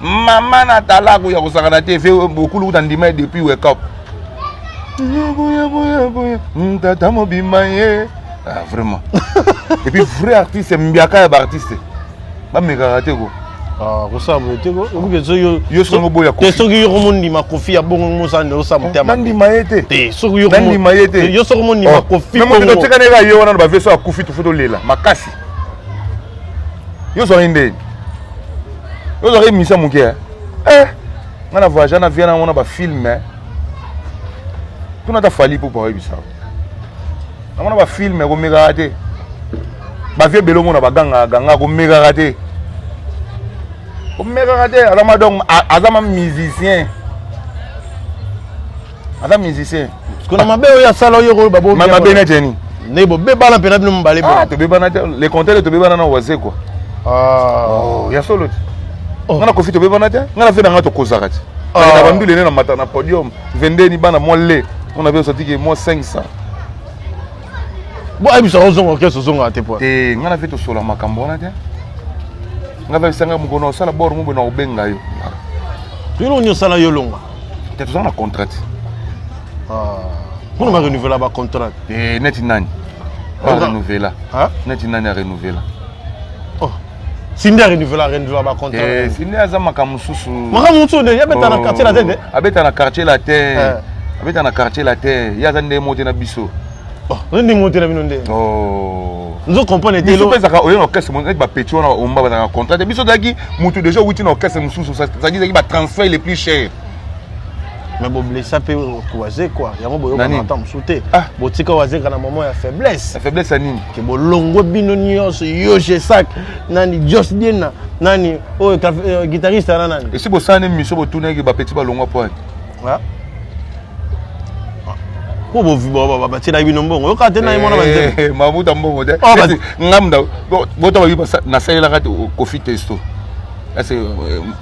Mama na talaku ya kosakana te fe bokulu kuta ndima ye depuis wake up. Boya boya boya tata mobimba ye. Ah vraiment. Et puis vrai artiste mbiaka ya ba artiste. Bamekaka te ko. Ah, kosala boye te ko. Okoki soki yo yo soki oboya Kofi. Te soki yo komondima Kofi ya bongo mosala nde osala motema. Nandima ye te. Te soki yo nandima ye te. Yo soki omondima Kofi. Mais moto totika ne ka ye wana na ba verso akufi tufu tolela makasi. Yo zwa nde. Yo zwa misa moke. Eh, nga na voyage na via na mona ba film. Tuna ta Fally Ipupa oyebisa. Namona ba film komekaka te. Ba vieux belo mona baganga ganga komekaka te. Komekaka te aza ma donc aza ma musicien. Aza musicien. Parce que mabe oyo asala oyo ko babo. Mabe neti nini? Ne bo bebana pena bino mibale bo. Ah tobebana te le contraire tobebana na waze quoi. Ah. Oh ya solo te. Nga na Kofi tobebana te. Nga na fe na nga tokozaka te. Na bandule ne na mata na podium. Vendeni bana mwa le. On avait sorti que moi 500. Bon ayebisa ozonga orchestre ozongaka te po. Te nga na fe tosola makambo wana te. Nga fe sanga mokono osala bord mo na obenga yo. Yo nini osala yo longa? Te tozala na contrat. Ah. Mpona ba renouvela ba contrat. Eh neti nani? Ba renouvela. Neti nani a renouvela? Oh. Cindy a renouvela renouvela ba contrat. Eh Cindy aza makambo mosusu. Makambo mosusu nde abeta na quartier latin te. Abeta na quartier latin. Abeta na quartier latin. Ye aza nde mote na biso. Oh, nde mote na bino nde. Oh. Nzo comprendre te. Biso pesa ka oyo na orchestre mo neti ba petit wana omba ba na contrat te. Biso tozalaki mutu déjà wuti na orchestre mosusu, ça dit ba transfert les plus chers. Mais bo blessa pe Wazekwa yango boyokana ata mosusu te. Botika Wazekwa na moment ya faiblesse. Ya faiblesse ya nini? Ke bolongwe bino nyonso yo Jesak nani Jos Diena nani oyo guitariste na nani. Esi bosala nini mission botunaki ba petit balongwa po ani? Po batielaki bino mbongo yoka te na ye mwana banzembo. Mabuta mbongo te. Ngamda bota babi nasalelaka te Kofi testo. Ese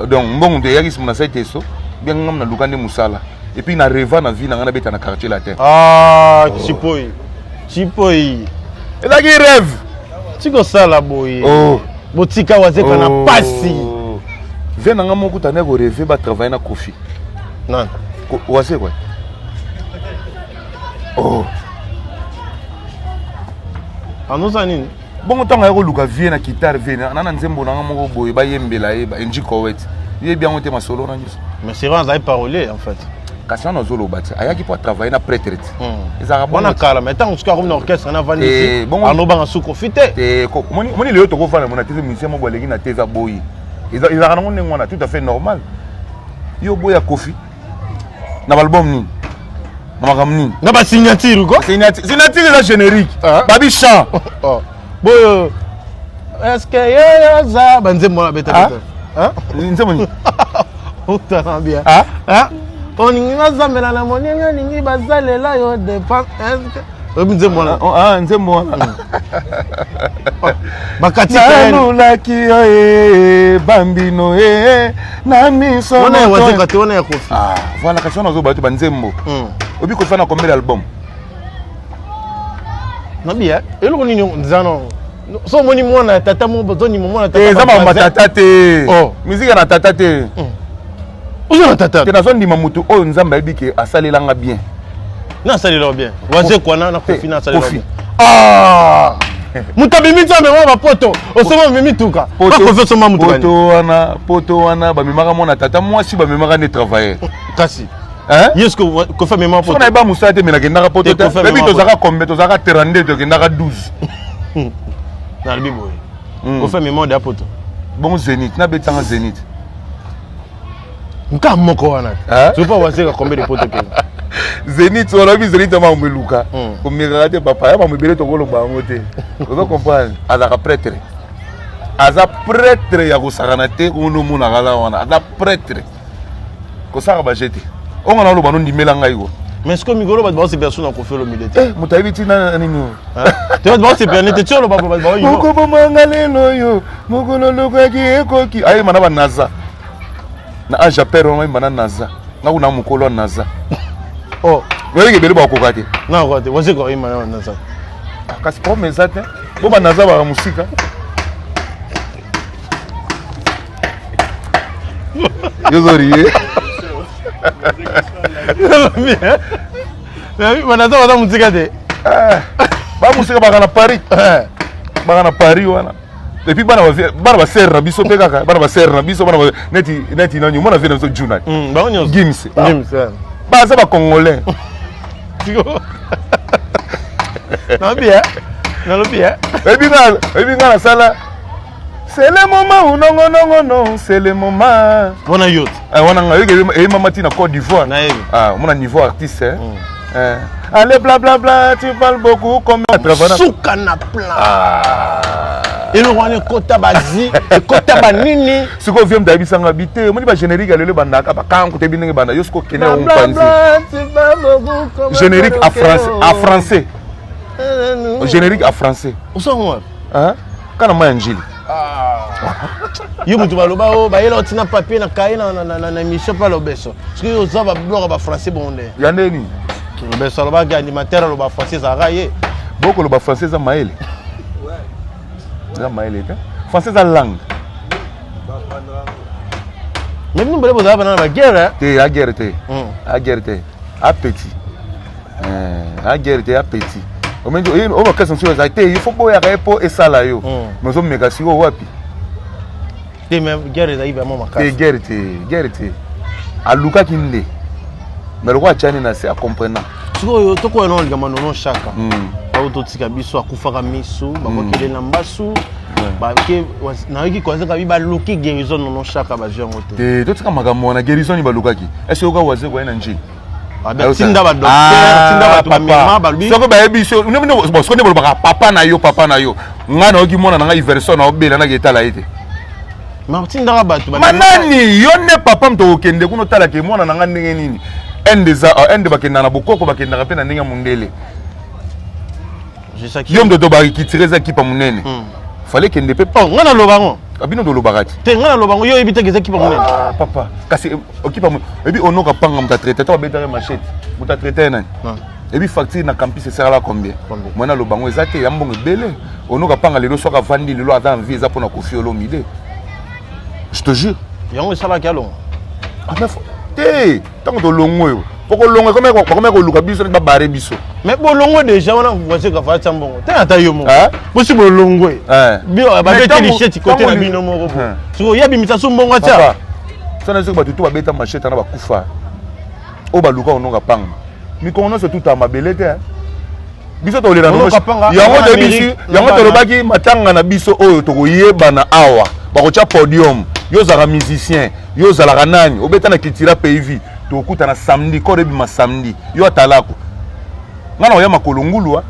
donc mbongo te eyaki sima nasali testo bien ngam naluka nde mosala et puis na reva na vie na nga nabeta na quartier latin. Ah chipoi chipoi ezalaki rêve. Tikosala boye. Oh. Botika Wazekwa na pasi. Vie na nga moko tanda ko rêver ba travailler na Kofi. Nani? Wazekwa. Oh. Anosa nini? Bongo ntango ya koluka vie na guitare vie na na nzembo na nga moko boye bayembela ye ba Angie Kowet. Yebi yango te masolo na nyonso. Mais c'est vrai azali parolier en fait. Kasi wana azoloba te ayaki mpo atravaille na prêtre te. Ezalaka bongo Wana kala mais ntango soki akomi na orchestre na vandi Eh, bongo anobanga su Kofi te. Te moni lelo tokofanda mona te musicien moko aleki na te eza boyi. Ezalaka nango ndenge wana tout à fait normal. Yo boya Kofi na album nini? Na makambo nini? Na ba signature quoi? Signature eza générique. Babi chant. Oh. Boyo est-ce que yo za ba nzembo na beta beta. Hein? Nzembo nini? Otala bien. Ah? Hein? Olingi bazambela na moninga olingi bazalela yo dépense est-ce que oyebi nzembo wana? Ah, nzembo wana. Bakati nalulaki yo ye. Bambino e na miso. Wana ya Wazekwa te, wana ya Koffi. Ah, voilà, kasi wana ozoba te banzembo. Obi Koffi ana combien d'album? Nabi eh, eloko nini nzano so omoni mwana ya tata moko bozondima mwana tata eza makambo tata te. Oh. Musique na tata te. Oza na tata te, nazondima motu oyo Nzambe ayebi ke asalelanga bien. Na asalelaka bien. Wazekwa na Koffi na asalelaka bien. Ah! Moto abimi Nzambe mwa bapoto osoma omemi tuka bakofi osoma moto poto wana, poto wana bamemaka mwana tata mwasi, bamemaka nde travailleur. Kasi ye ce Koffi amema poto nayeba mosala te, me nakendaka poto te. Bebi tozalaka combien? Tozalaka 32, tokendaka 12. Nalobi boye, Koffi amema odeya poto. Bongo Zénith, nabetanga Zénith. Nka moko wana te sopa Wazekwa combien de poto kende? Zénith wana, oyebi Zénith ya makambo eluka komekaka te papa, ya makambo ebele tokoloba yango te. Ozo comprendre, azalaka prêtre, aza prêtre ya kosakana te. Oyo omonaka la wana, aza prêtre, kosaka baje te. Onga na oloba, nondimela ngai ko. Mais ce que mikolo bato baosepela so na Koffi Olomide te. Moto ayebi ntina nini oyo. Te, bato baosepela nete ti oloba bato baoyino. Okobomanga lelo oyo mokolo olukaki ekoki, ayeba na banaza na age ya pere wana, ayeba na naza nga kuna mokolo ya naza. Oh. Oyeki ebele bakoka te. Nakoka te, Wazekwa oyeba na naza. Kasi problème eza te, bo banaza baka mosika. Yozori ye. Banaza baza mosika te. Bamosika, baka na Paris, baka na Paris wana. Et puis bana bana basere na biso mpe kaka bana basere na biso, bana neti neti nani, omona vie na biso Juna. Bango nyonso. Gims. Gims. Baza bacongolais. Nalobi, nalobi. Oyebi nga nasala "C'est le moment ou nongo nongo non, c'est le moment". Wana yo. Wana nga yoki eyemama ti na Côte d'Ivoire. Nayebi. Ah, omona niveau artiste, hein? Allez, bla bla bla, tu parles beaucoup comme suka na plan. Eloko wana ekota bazi, ekota banini. Sikoyo vie moto ayebisanga bi te, omoni bagénérique ya lelo ebandaka bakanku te, ndenge ebanda yo sikoyo okende yango mopanzi. Générique à français, à français, générique à français. Osongo. Kana mai ya Njili. Yo moto baloba o bayela otina papier na kaye na émission mpe alobeso soki oza babiloko ya bafrançais bongo nde. Ya ndeni. Lobeso alobaki animateur aloba français ezalaka ye. Bokoloba français eza mayele, eza mayele te. Français eza langue. Mais bino bale bozala bana na baguerre. Te, ya guerre te, ya guerre te, apeti ya guerre te, apeti oyo bakasi mosusu ezali te. Il faut boyaka ye mpo esala yo, mais ozomeka sikoyo wapi? Te, mais guerre ezali vraiment te. Makasi. Guerre te, guerre te, alukaki nde, mais lokola atiani na se acomprena. Sikoyo tokoya na likambo Nono Shaka bao totika biso, akufaka misu, babwakele na mbasu. Bake nayoki kwazaka bi baluki guérison Nono Shaka, bazwi yango te. Te, totika makambo wana. Guérison ni balukaki ese yoka Wazekwa ye na Njili. Tinda badocteur, tinda bato bamema, balobi. Soko bayebi so, bon, soko nde bolobaka papa na yo, papa na yo. Ngai nayoki mwana na ngai Iverson naobela, naki etala ye te. Matindaka bato. Manani yo nde papa moto okokende kuna otalaka mwana na ngai ndenge nini. Inde eza Inde, bakendaka na bokoko, bakendaka mpe na ndenge ya mondele. Yo moto tobakitire eza kipa monene, fale kende mpe. Oh, ngai naloba yango. Bino tolobaka ti. Te, ngai naloba yango, yo oyebi te eza kipa monene. Ah, papa, kasi okipa ebi onoka panga moto atraite to babetaka machete, moto atraite ye nani? Ebi facture na campus esalaka combien? Mwana aloba yango eza te ya mbongo ebele. Onoka panga lelo soki avandi lelo aza en vie, eza mpona Koffi Olomide, je te jure. Yango esalaki alongo. Te, ntango tolongo oyo po kolongo bakomaki koluka biso neti babare biso. Mais bolongwe déjà wana, Wazekwa atia mbongo te, ata yo moko bosi bolongwe, babeti licheti kote na bino moko bo sikoyo ya bimisa so mbongo atia. Sana soki bato to babeta machete wana bakufa, oyo baluka kononga panga, mikongo nyonso tuta mabele te. Biso tolela yango, toyebisi yango, tolobaki matanga na biso oyo tokoyebana awa, bakotya podium. Yo ozalaka musicien, yo ozalaka nani, obeta na Cultura Pays Vie, tokutana samedi, koro ebima samedi. Yo atalako nga na oya makolo ngulu.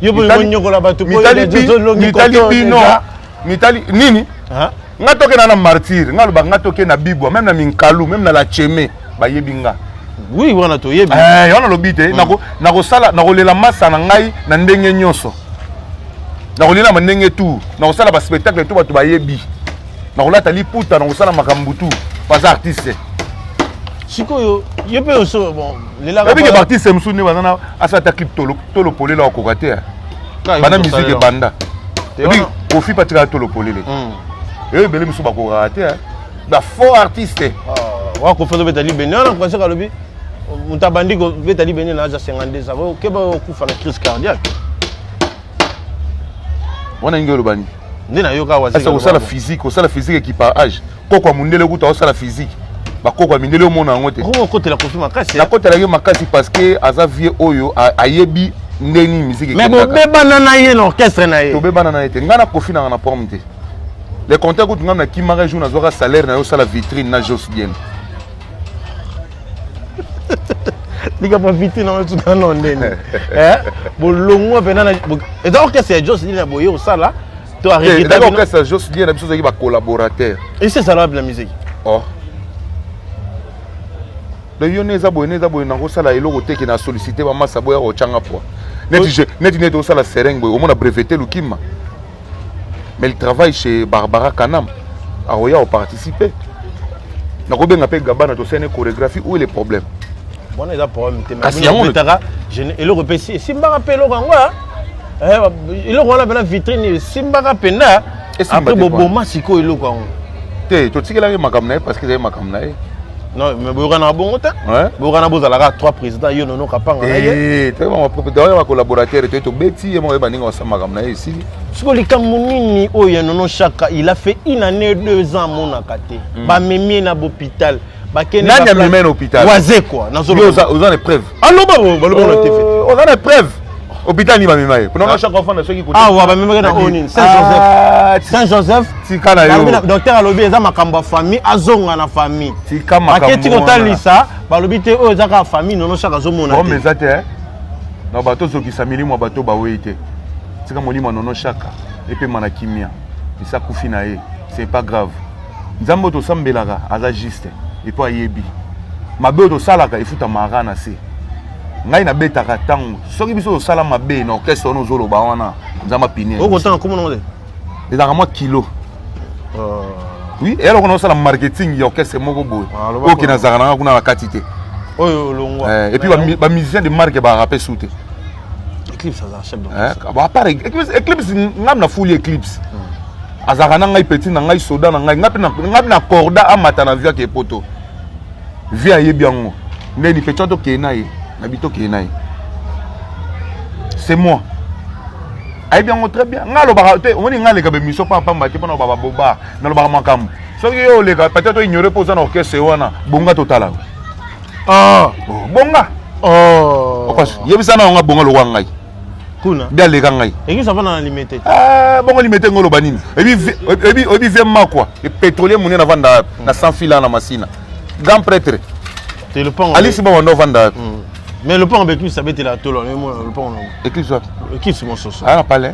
Yo bonyokola bato. Mitali bino, mitali nini? Nga tokenda na martyr, nga loba nga toke na bibwa, même na minkalu, même na la cheme bayebi nga. Oui, wana toyebi. Wana lobi te, nakosala, nakolela masa na ngai na ndenge nyonso, nakolela ma ndenge tour, nakosala baspectacle to bato bayebi. Nakolata liputa, nakosala makambo tu. Baza artiste. Sikoyo yo mpe oso bon lelaka. Oyebi ke baartiste mosusu nde baza na asala ata clip tolo tolo polele akoka te. Banda musique ebanda. Oyebi Koffi mpe atikala tolo polele. Eyo ebele mosusu bakokaka te. Ba faux artiste. Wa Koffi azobeta libende wana conseil alobi moto abandi kobeta libende na age ya 52 ans okeba okufa na crise cardiaque. Wana ingi oloba nini? Nde nayoka wazeka. Kosala physique, kosala physique ekipa age. Koko ya mondele kuta osala physique. Bakoko ya mindele omona yango te. Okoma okotela Koffi makasi. Nakotelaki makasi parce que aza vieux oyo ayebi ndenge nini musique Mais bobebana na ye na orchestre na ye. Tobebana na ye te. Ngai na Koffi nanga na problème te. Le contraire kutu ngai nakimaka jour nazwaka salaire na yo osala vitrine na Jos Bien. Likambo ya vitrine yango esuka na ndeni. Bolongwa mpena eza orchestre ya Jos Bien na boye osala to aregretter. Orchestre ya Jos Bien na biso ozalaki ba collaborateur. Esi ezala wapi na musique? Oh. Donc yo nde eza boye, nde eza boye, nakosala eloko te ke na sollicité bamasa boya kotyanga poa. Neti neti neti osala sereng boye, omona breveté Lukima. Mais il travaille chez Barbara Kanam. Aroya oparticiper. Nakobenga mpe Gabana tosene chorégraphie, où est le problème? Wana eza problème te. Kasi yango betaka eloko mpe esimbaka mpe eloko yango eloko wana mpena vitrine esimbaka mpenza après boboma sikoyo eloko yango. Te, totikelaki makambo na ye parce que ezali makambo na ye. Non, mais boyokana bongo te. Boyokana bozalaka trois présidents yo Nono Kapanga na ye. Toyeba bacollaborateur toye tobeti ye moko yeba ndenge basala makambo na ye esili. Sikoyo likambo nini oyo ya Nono Chaka, il a fait une année 2 ans amonaka te. Bamemi ye na hôpital. Bakende nani amemi ye na hôpital? Wazekwa nazoloba. Oza na preuve? Aloba baloba na TV. Oza na preuve? Hôpital nini bamema ye? Nono Chaka ofanda soki kote. Awa bamemaki na oni Saint-Joseph. Saint-Joseph. Tika na yo. Docteur alobi eza makambo ya famille, azonga na famille. Tika makambo. Baketi kotalisa, balobi te oyo eza kaka famille Nono Chaka azomona te. Problème eza te. Na bato ozokisa milimo ya bato bawei te. Tika molimo ya Nono Chaka epema na kimia. Esi akufi na ye, c'est pas grave. Nzambe oyo tosambelaka aza juste et puis ayebi. Mabe oyo tosalaka efutamaka na se. Ngai nabetaka ntango soki biso tosala mabe na orchestre wana ozoloba wana Nzambe apini. Okotanga komona ngo te. Ezalaka mwa kilo. Oui, eloko na osala marketing ya orchestre moko boye. Oyo ke nazalaka nanga kuna na kati te. Oyo olongwa. Et puis ba musicien de marque ba rappe sous te. Eclipse azala chef d'orchestre. Bon, à part Eclipse, ngam na fuli Eclipse. Azalaka na ngai petit na ngai soda na ngai, ngai na corda amata na via ke poto. Via ayebi yango. Ndeni petit tokende na ye, na bi tokende na ye. C'est moi. Ayebi yango très bien. Ngai alobaka te, omoni ngai aleka ba émission pamba pamba te mpona kobaba boba, nalobaka makambo. Soki yo oleka peut-être oignore mpo oza na orchestre wana, bonga totala. Bonga. Yebisa na yango bonga lokwa ngai. Kuna. Bi aleka ngai. Église avanda na Limete. Bongo Limete ngo loba nini? Ebi oyebi vie makwa, e pétrolier munene avanda na sans fil na Masina. Grand prêtre. Te lopango. Alice ba wando avanda. Mais lopango be Église abetela tolo, mais moi lopango. Église wapi? Église mososo. Ah na palais.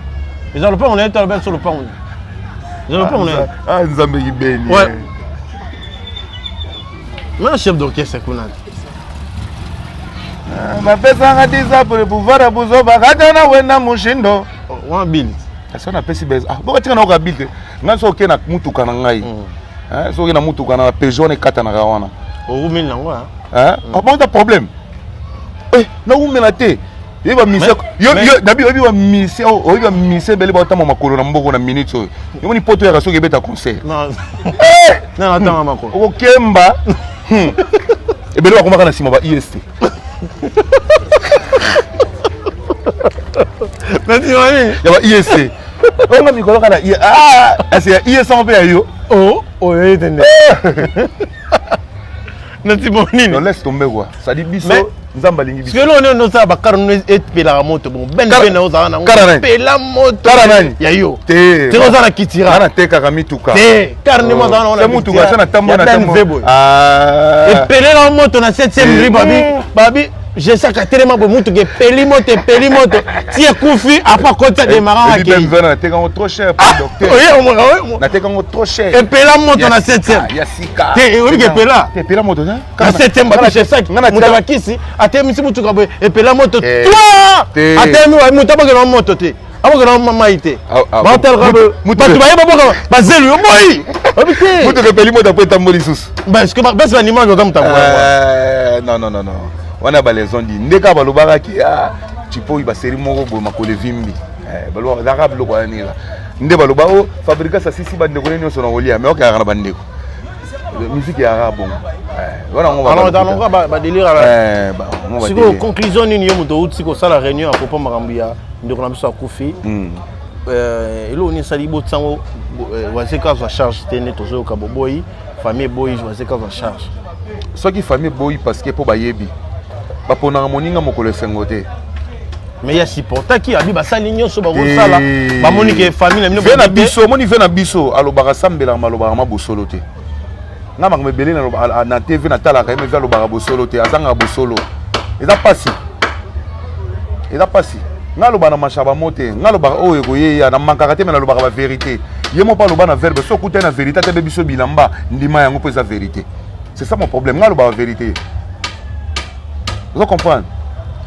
Eza lopango na ye talo so lopango. Eza lopango na ye. Ah Nzambe kibeni. Ouais. Mais chef d'orchestre kuna. Bapesanga 10 pour le pouvoir ya buzoba kata na wenda mushindo. Wana bill. Kasi napesi beza. Ah, boka tika na oka bill te. Ngai soki oke na mutuka na ngai. Soki na mutuka na Peugeot wana ekatanaka wana. Owumeli nango hein? Bon, ta problème. Eh, na wumela te. Oyebi ba musicien, yo yo nabi oyebi ba musicien, oyebi ba musicien ebele baotamba makolo na mboko na minute oyo. Yomoni poto yaka soki ebeta concert. Non. Non, atanga makolo. Okokemba. Ebele bakomaka na nsima ba IST. Na nsima nini? Ya ba IST. Onga mikolo kaka na ah, asi ya IST mpe ya yo. Oh, oyo ete nde. Na nsima nini? Non, laisse tomber quoi. Ça dit biso Nzambe alingi biso. Parce que lelo nosala bakara no epelaka moto bongo ben ben na ozala nango pela moto. Kara nani? Ya yo. Te. Te oza na kitira. Nga natekaka mituka. Te. Kara nde ozala nango na mutuka sa na tambo na tambo. Ah. Epelela moto na 7e rue babi babi jesaka telema boye mutuka epeli moto epeli moto ti ekufi apa koti ademaraka akei. BMW nateka yango trop cher pour docteur. Oye nateka yango trop cher. Epela moto na 7e. Ya sika. Te oyebi ke epela. Te epela moto te. Na 7e babi jesaki moto ya bakisi atelemisi mutuka boye epela moto toi atelemi moto abokela moto te abokela mai te baotalaka bato baye baboka bazelu yo boyi. Obi te. Motuka epeli moto apo etamboli lisusu. Parce que basi bandima oza moto euh, non non non non. Wana ba les ont dit. Nde kaka balobaka ki ah Tshipoyi ba série moko boye makolo evimbi. Eh, balobaka ezalaka biloko wana nini nde baloba o oh, Fabregas asisi bandeko ne nyonso na kolia mais okeyaka na bandeko. Musique eyaka bongo. Eh, wana yango ba délire eh, sikoyo conclusion nini yo moto outi kosala réunion ya kopo makambo ya ndeko na biso akufi hmm. euh, eloko nini esali botiango euh, wazeka azwa charge te nde tozoyoka boboyi famille eboyi wazeka azwa charge soki famille eboyi parce que mpo bayebi baponaka moninga mokolo esengo te mais ya supportaki abi basali nyonso bakosala bamoni ke famille na bino ve na biso omoni ve na biso alobaka sambelaka malobaka ma bosolo te nga makambo ebele na tv natalaka ye meve alobaka bosolo te azangaka bosolo eza mpasi eza mpasi nga aloba na mashaba mo te nga alobaka oyo ekoyeya na mankaka te me nalobaka baverité ye moko aloba na verbe so okutani na verité ata biso bilamba ndima yango mpo eza verité c'est ça mon problème nga alobaka vérité ozo comprendre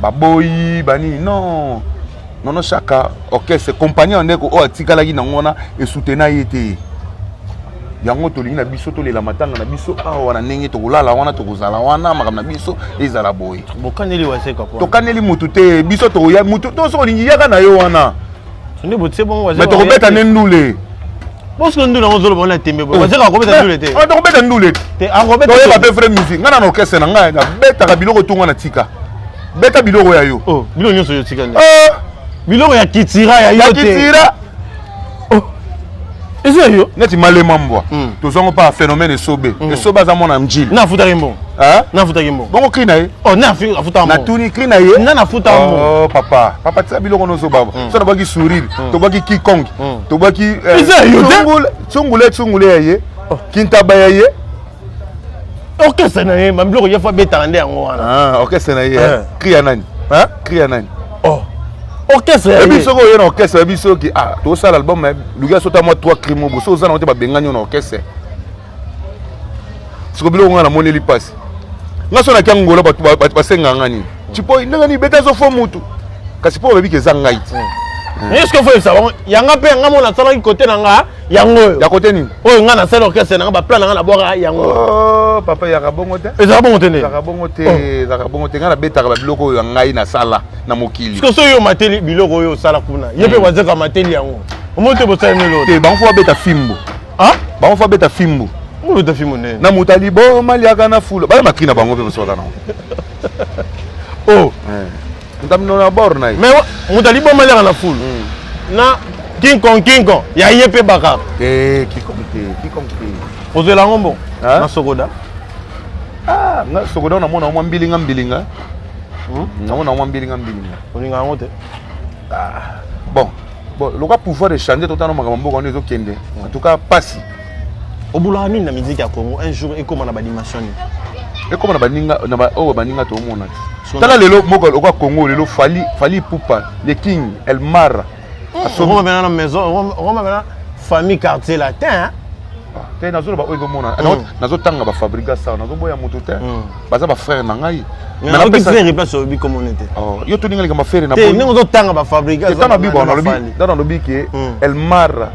baboyi banini non nono shaka orchestre compagnie ya ndeko oyo atikalaki nango wana esutena ye te yango tolingi na biso tolela matanga na biso awa na ndenge tokolala wana tokozala wana makambo na biso ezala boye bokaneli waseka tokaneli mutu te biso tokoya mutu to soki olingi yaka na yo wana nde botie bongo mais tokobeta nde ndule bosiko ndule yango ozoloba wana tembe boye wazeka akobeta ndule te oh, tokobeta ndule te akobeta toyeba mpe vrai musique ngai na orchestre na ngai nabetaka biloko tunga na tika beta biloko ya yo oh, biloko nyonso yo tika nde oh. biloko ya kitira ya yo te ya kitira oh. eza yo neti malema mbwa mm. tozwango mpa phénomène esobe mm. esobe aza mwana mjili na afutaki mbongo na afutaki mbongo bongo cri na ye oh na afutaka mbongo natuni cri na ye nga nafuta mbongo oh papa papa tika biloko nozobaba mm. so nabwaki sourire mm. tobwaki kikong mm. tobwaki eh, eza yo te tsungule tsungule ya ye oh. kintaba ya ye orchestre na ye mabiloko ye fo abetaka nde yango wana ah, orchestre na ye eh. cri ya nani cri ya nani oh orchestre ya ye soki oye na orchestre yebi soki ah tosala album eh, luki asota mwa 3 cri mobo soki oza nango te babengani yo na orchestre siko biloko ngai namoneli mpasi ngai so naki angola bato basengaka ngai nini tipo ndenge nini beta azofo mutu kasi mpo bayebi ke eza ngai ti mais est-ce que faut yebisa bango yanga mpe yanga mona asalaki kote na nga yango oyo ya kote nini oyo nga nasali orchestre na nga baplan na nga nabwaka yango oh, papa eyaka bongo te ezalaka bongo te nde ezalaka bongo te oh. ezalaka bongo te ngai nabetaka babiloko oyo ya ngai nasala na mokili soki oyo omateli biloko oyo osala kuna ye mpe hmm. wazeka amateli yango omoni te bosali nelo te bango fo babeta fimbo bango fo babeta fimbo obeta fimbo ndenge na moto aliboma liaka na fulu baya makri na bango mpe mosoka nango oh eh. moto amino na bord na ye mais moto aliboma liaka na fulu hmm. na king kong king kong ya ye mpe bakaka te king kong te king kong te ozwela yango mbongo na sokoda ah nga sokoda namona mwa mbilinga mbilinga hmm? namona mwa mbilinga mbilinga olinga yango te ah, bon bon loka pouvoir echange totana makambo mboka wana ezokende en tout cas pasi obulaka nini na miziki ya congo un jour ekóma na badimension nini ekóma na baninga na oyo baninga toomona te tala lelo moko lokola congo lelo fali fali pupa le king elmara okoma pena na maison okoma pena famille quartier latin hein? Ah, te nazoloba oyo ezomona mm. nazotanga bafabriga sar nazoboya moto te mm. baza bafrère na ngai frère place oyebi komone te oh, yo toninga likambo frère na ndenge ozotanga bafabriga ntango nalobi ke mm. elmara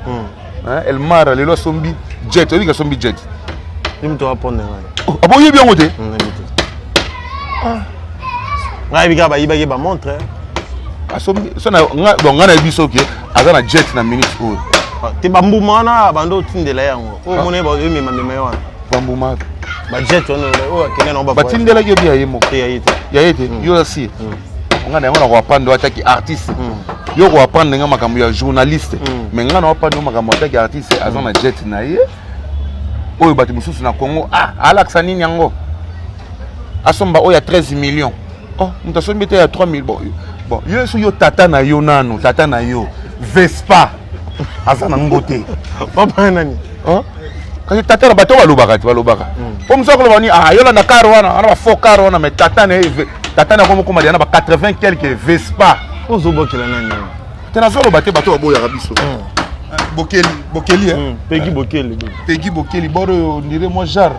elmara lelo asombi jet oyebi ke asombi jet oh, abo oyebi yango te ngai yebi kaka bayibaki bamontre asombi so bon ngai nayebi soki aza na jet na minute oyo ah, te bambuma wana bando otindela yango oyo omoni bayomemamema ye wana bambuma bajet wana oyo akende nango batindelaki yo bi ya ye moko ya ye te ya ye te hmm. yo oza sire hmm. ngai na yango na koapprendre ataki artiste hmm. yo koapprendre nga makambo ya journaliste mais ngai na oapprendre yo makambo ataki artiste aza na jet na ye oyo bato mosusu na congo ah alakisa nini yango asomba oyo ya 13 millions oh moto asombi te ya 3 millions bon, bon yo soki yo tata na yo nanu tata na yo vespa aza na ngo te papa nani oh? kasi tata na bato balobaka te balobaka mpo hmm. mosu akoloba ni ah yolanda car wana wana bafaux car wana mais tata na ye tata na akomi okoma deya na ba 80 quelque vespa ozobokela nani te nazoloba te bato baboyaka biso hmm. bokeli bokeli eh? Hmm, pegi bokeli pegi bokeli bord oyo ondire mwa genre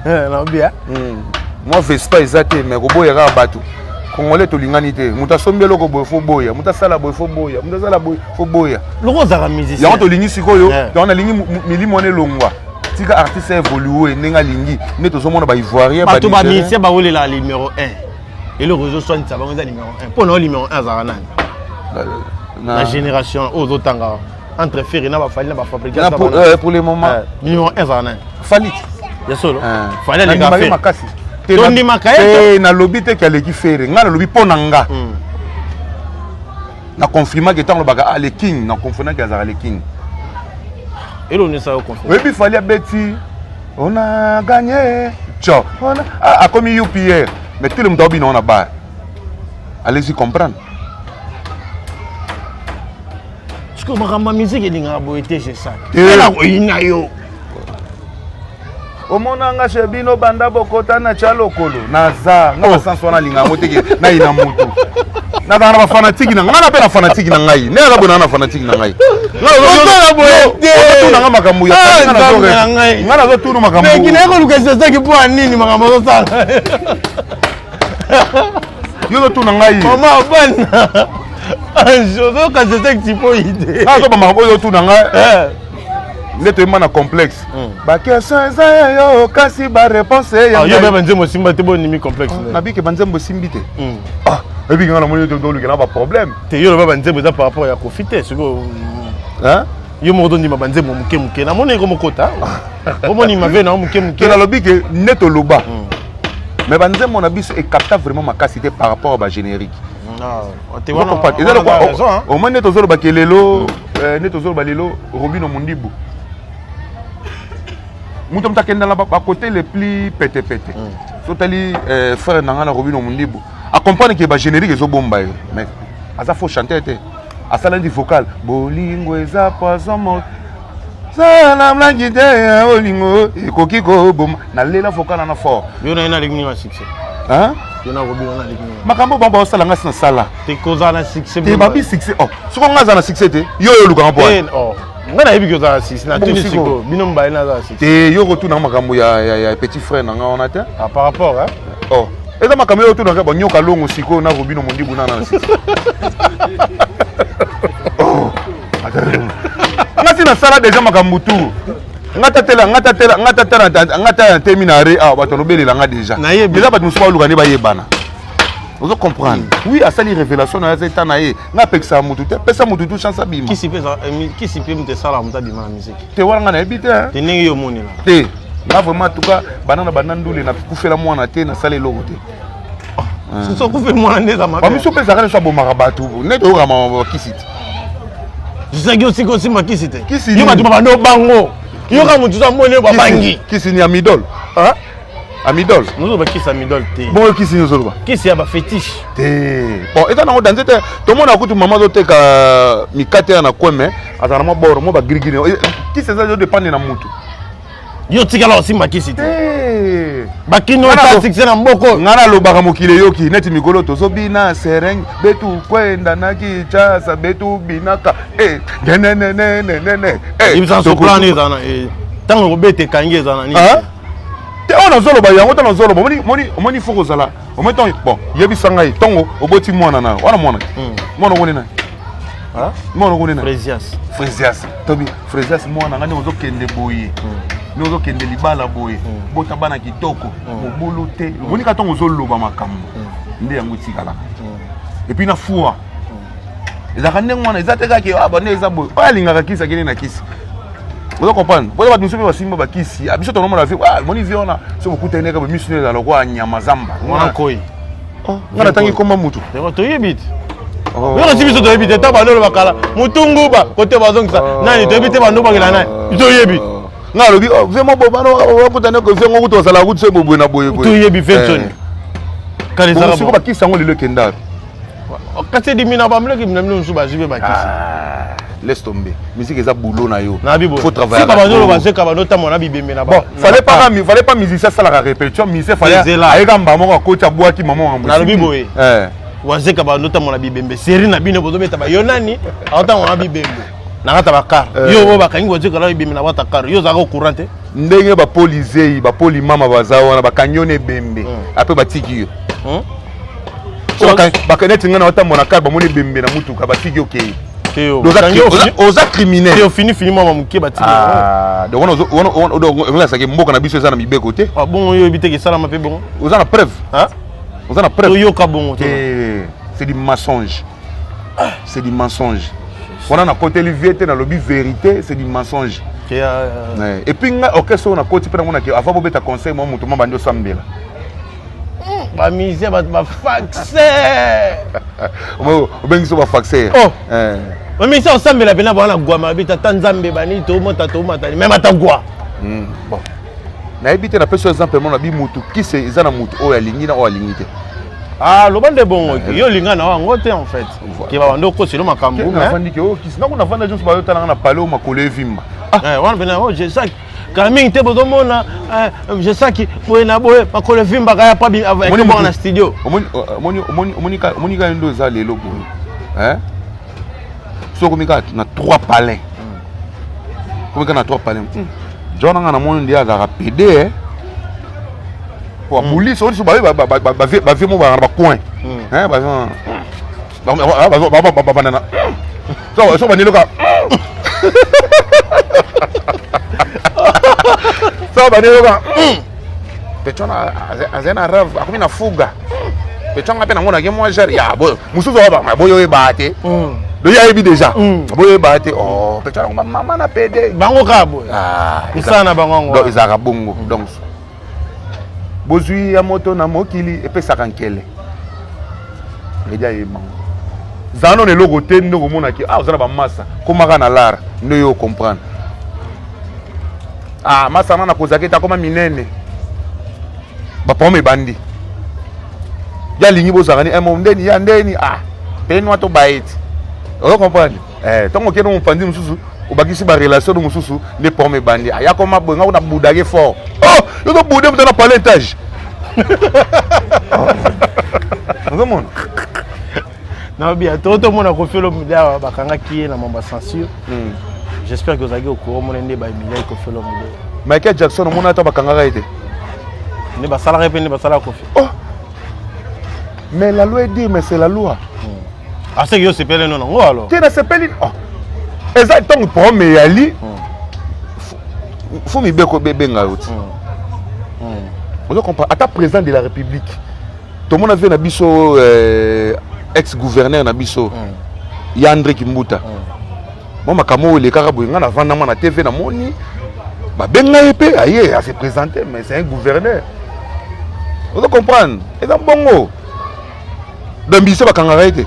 nabi mwa vespa eza te mais koboya kaka bato Congolais tolingani te. Moto asombi eloko boye fo boya, moto asala boye fo boya, moto asala boye fo boya. Loko ozalaka musicien. Yango tolingi sikoyo, yango nalingi milimo wana elongwa. Tika artiste évolue ndenge alingi. Nde tozomona ba Ivoirien, ba Bato ba musicien bawelela numéro 1. Eloko ezoswanisa bango eza numéro 1. Mpo na yo numéro 1 azalaka nani? Na génération oyo ozotanga entre Ferre na ba Fally na ba Fabregas. Pour, pour le moment. Numéro 1 azalaka nani? Fally. Ya solo. Fally aleka Ferre. Makasi. Tondimaka ye te. Nalobi te ke aleki Ferre. Nga nalobi mpo na nga. Na confirmaki ntango lobaka ah, le king, na confirmaki azalaka le king. Eloko nini esala yo confirme? Oyebi Fally abeti on a gagné tcho on a ah, akomi UPR mais tout le monde aobina wana bar. Allez-y comprendre. Sikoyo makambo ya musique elingaka boye te, Gesac. Ela koyina yo. Omona nga chez bino banda bokota na tya lokolo naza nga basansi wana alinga yango teke nayina motu nazala na bafanatiki na ngai na mpe na fanatiki na ngai nde naza boye naa na fanatiki na ngai ozotuna nga makambo ya ngai nazotuna makambo koluka Gesac mpo ya nini makambo ozosala yo ozotuna ngai mama bana ozoyoka Gesac tipo ide nazoba makambo oyo ozotuna ngai nde toyemba na complexe baquestion eza ya yo kasi baréponse yo mpe banzembo esimba te bonimi complexe nabike banzembo esimbi te ebiki nga namoni tolukela baproblème te yo loba banzembo eza par rapport ya Kofi te sikoyo yo moko tondima banzembo moke moke namoni eko mokota omoni mave na yo moke moke nalobi ke nde toloba mais banzembo na biso ecapta vraiment makasi te par rapport à bagénérique. Au moins nde tozolobaki lelo, nde tozoloba lelo Robino Mundibu, moto moto akenda na bakote le plus petepete. So otali frère na ngai na Robino Mundibu, acomprendre ke bagénérique ezobomba ye, mais aza faux chanteur te, asala ndi vocal bolingo eza poison mo sala mlangi te, bolingo ekoki koboma. Nalela vocal wana fort. Yo na ye naleki nini na succès? Yo na Robino naleki nini? Makambo bango baosala, nga si nasala. Te, kozala na succès. Te, babi succès oh soko nga aza na succès te, yo oyo olukanga mpo Ngai nayebi ke ozala na succès, natuni sikoyo bino mibale naza na succès. Te, yo kotuna makambo ya petit frère na nga wana te. Ah, par rapport hein? Oh, eza makambo yo otunaka banyoka longo sikoyo na Robino Mondibu nana na succès. Oh, nga si nasala déjà makambo tu, nga tatela, nga tatela, nga tatela, nga tala temi na re awa, bato alobelela nga déjà. Eza bato mosusu baluka nde bayebana, ozo comprendre? Oui, asali révélation na ye, aza eta na ye, nga apekisaka motu te, pesa motu tu chance abima. Kisi mpe moto esalaka moto abima na musique. Te, wana nga nayebi te. Te, ndenge yo omonela. Te, nga vraiment, en tout cas banda na banda ndule, nakufela mwana te, nasala eloko te. Soki okufeli mwana nde eza mabe. Bamisu mpe ezalaka nyonso abomaka bato nde toyokaka bakisi te. Zaki osika osimba kisi te. Kisi yo bato babanda obango yoka motu so amoni yo babangi. Kisi ni amidol, amidol. Nozoloba kisi amidol te. Bongo kisi nini ozoloba? Kisi ya bafétiche. Te, bon, eza nango danse te. Tomona kutu mama azoteka mikate ya na kweme, azala na mwa boro mwa bagirigiri. Kisi eza yo dépendre na mutu. Yo tikala osimba kisi te, bakino ata succès na mboko. Ngai nalobaka mokili eyoki neti mikolo tozobina sereng betu kwenda na Kinshasa betu binaka nenenenenene. Plan eza na ntango kobeta ekangi eza na nini? Te, oyo nazoloba yango ntango nazoloba omoni fo kozala omoni ntango bon yebisa ngai ntango oboti mwana na wana mwana mwana okoni nani, mwana okoni nani? Frésias. Frésias, tobi Frésias, mwana ngai, ndenge ozokende boye, ndenge ozokende libala boye, bota bana kitoko, mobulu te. Omoni ka ntango ozoloba makambo nde yango etikalaka. Et puis na foi ezalaka ndenge wana, eza te kaka bande eza boye. Oyo alingaka kisi akende na kisi, ozo comprendre? Po bato mosusu mpe basimba bakisi, biso tonomona vie, moni vie wana so bokutani kaka misu ezala lokola nyama zamba. Wana nkoi. Nga natangi komba mutu. Toyebi te, yoka si biso toyebi te. Ntango bando bakala mutunguba kote bazongisa nani, toyebi te bando bakela nani, toyebi. Nga alobi vraiment bo bana bakutani vengo kutu bazalaka kutu se boboye na boye. Boye toyebi vensoni. Siko bakisi yango lelo ekenda. Kasi edimi na bamileki na bino mosusu bazwi mpe bakisi. Laisse tomber, musique eza boulot na yo. Faut travailler. Bandolo bazeka bando tambola na bibembe na bon. Fallait pas musicien asalaka répétition, musicien fallait ayeka mba moko akoti abwaki mama makambo. Nalobi boye, wazeka bando tambola bibembe série na bino bozobeta bayo nani aotambola na bibembe na kati ya bacar. Yo oyo bakangi wazeka na bibembe na kati ya car, yo ozalaka au courant te? Ndenge bapoli zei bapoli mama baza wana, bakangi yo na ebembe, apres batiki yo. Neti ngai na otambola na kar, bamoni ebembe na mutuka, batiki, okei. Oza criminel. Ofini fini mwa moke, batiki. Ah, donc wana azalaki mboka na biso eza na mibeko te. Ah, bongo oyebi te esalama mpe bongo. Oza na preuve? Oza na preuve? Toyoka bongo. C'est du mensonge, c'est du mensonge. Wana nakoteli vie te, nalobi vérité, c'est du mensonge. Et puis nga orchestre oyo nakoti mpe namonaki, avant bobeta concert, mwa moto mwa bandi osambela. Bamusicien, bato bafaxe. Obengi so bafaxe. Bamusicien osambela mpena bwana gwama bi tata Nzambe bani tomota tomatani meme ata gwa. Bon, nayebi te, napesi exemple mona bi mutu kise eza na mutu oyo alingi na oyo alingi te. Ah, loba nde bongo, yo olinga na yango te en fait, ke babanda okoselo makambo. Nafandi ke oyo kisi nako nafanda nyonso, bayotalanga na pale oyo makolo evimba. Wana mpena oyo Jesaki kala mingi te, bozomona Jesaki boye na boye, makolo evimbaka ya pa na studio. Omoni kaka ndo eza lelo boye, so okomi kaka na trois palin, komi kaka na trois palin. John anga namoni nde azalaka pede po abulisi oyo biso bavie mo baka na bacoin, babandana so bandeli kaka so bandeli kaka pecho azali na rêve, akomi na fuga pecho. Nga mpe namonaki mwa genre ya mosusu boyo oyeba te, loyi ayebi déjà, boyo oyeba te pecho yango mama na pede. Bango kaka boye, mosala na bango yango. Donc ezalaka bongo. Donc bozwi ya moto na mokili epesaka nkele edi ayebango. Zala nano eloko te nde okomonaki, ah, oza na bamasa, komaka na lara nde oyo ocomprendre. Ah, masa na nakozalaki ete akoma minene, baproblème ebandi. Ya alingi bozalaka ni mo ndeni ya ndeni, ah, penwa to baye ti ozo comprendre. Ntango okende mopanzi mosusu, obakisi barelation no mosusu, nde problème ebandi. Aya koma boye, nga kuna budake fort. Oh, yo tobude moto na palais étage, ozomona. Nayebi to tomona Koffi Olomide awa, bakangaki ye na mambo ya censure. J'espère que ozalaki au courant, omona nde bahumiliaki Koffi Olomide. Michael Jackson, omona ata bakangaka ye te. Nde basalaka ye mpe nde basalaka Koffi. Oh, mais la loi est dure, mais c'est la loi. Aseki yo osepeli no nango alors? Te, nasepeli. Oh. Eza ntango problème eyali, fo mibeko ebenga yo ti ozo comprendre. Ata président de la République, tomona vie na biso, ex gouverneur na biso ya André Kimbuta, mwa makambo oyo elekaka boye, ngai navandama na TV, namoni babenga ye mpe aye ase présente, mais c'est un gouverneur, ozo comprendre. Eza bongo, donc biso bakangaka ye te.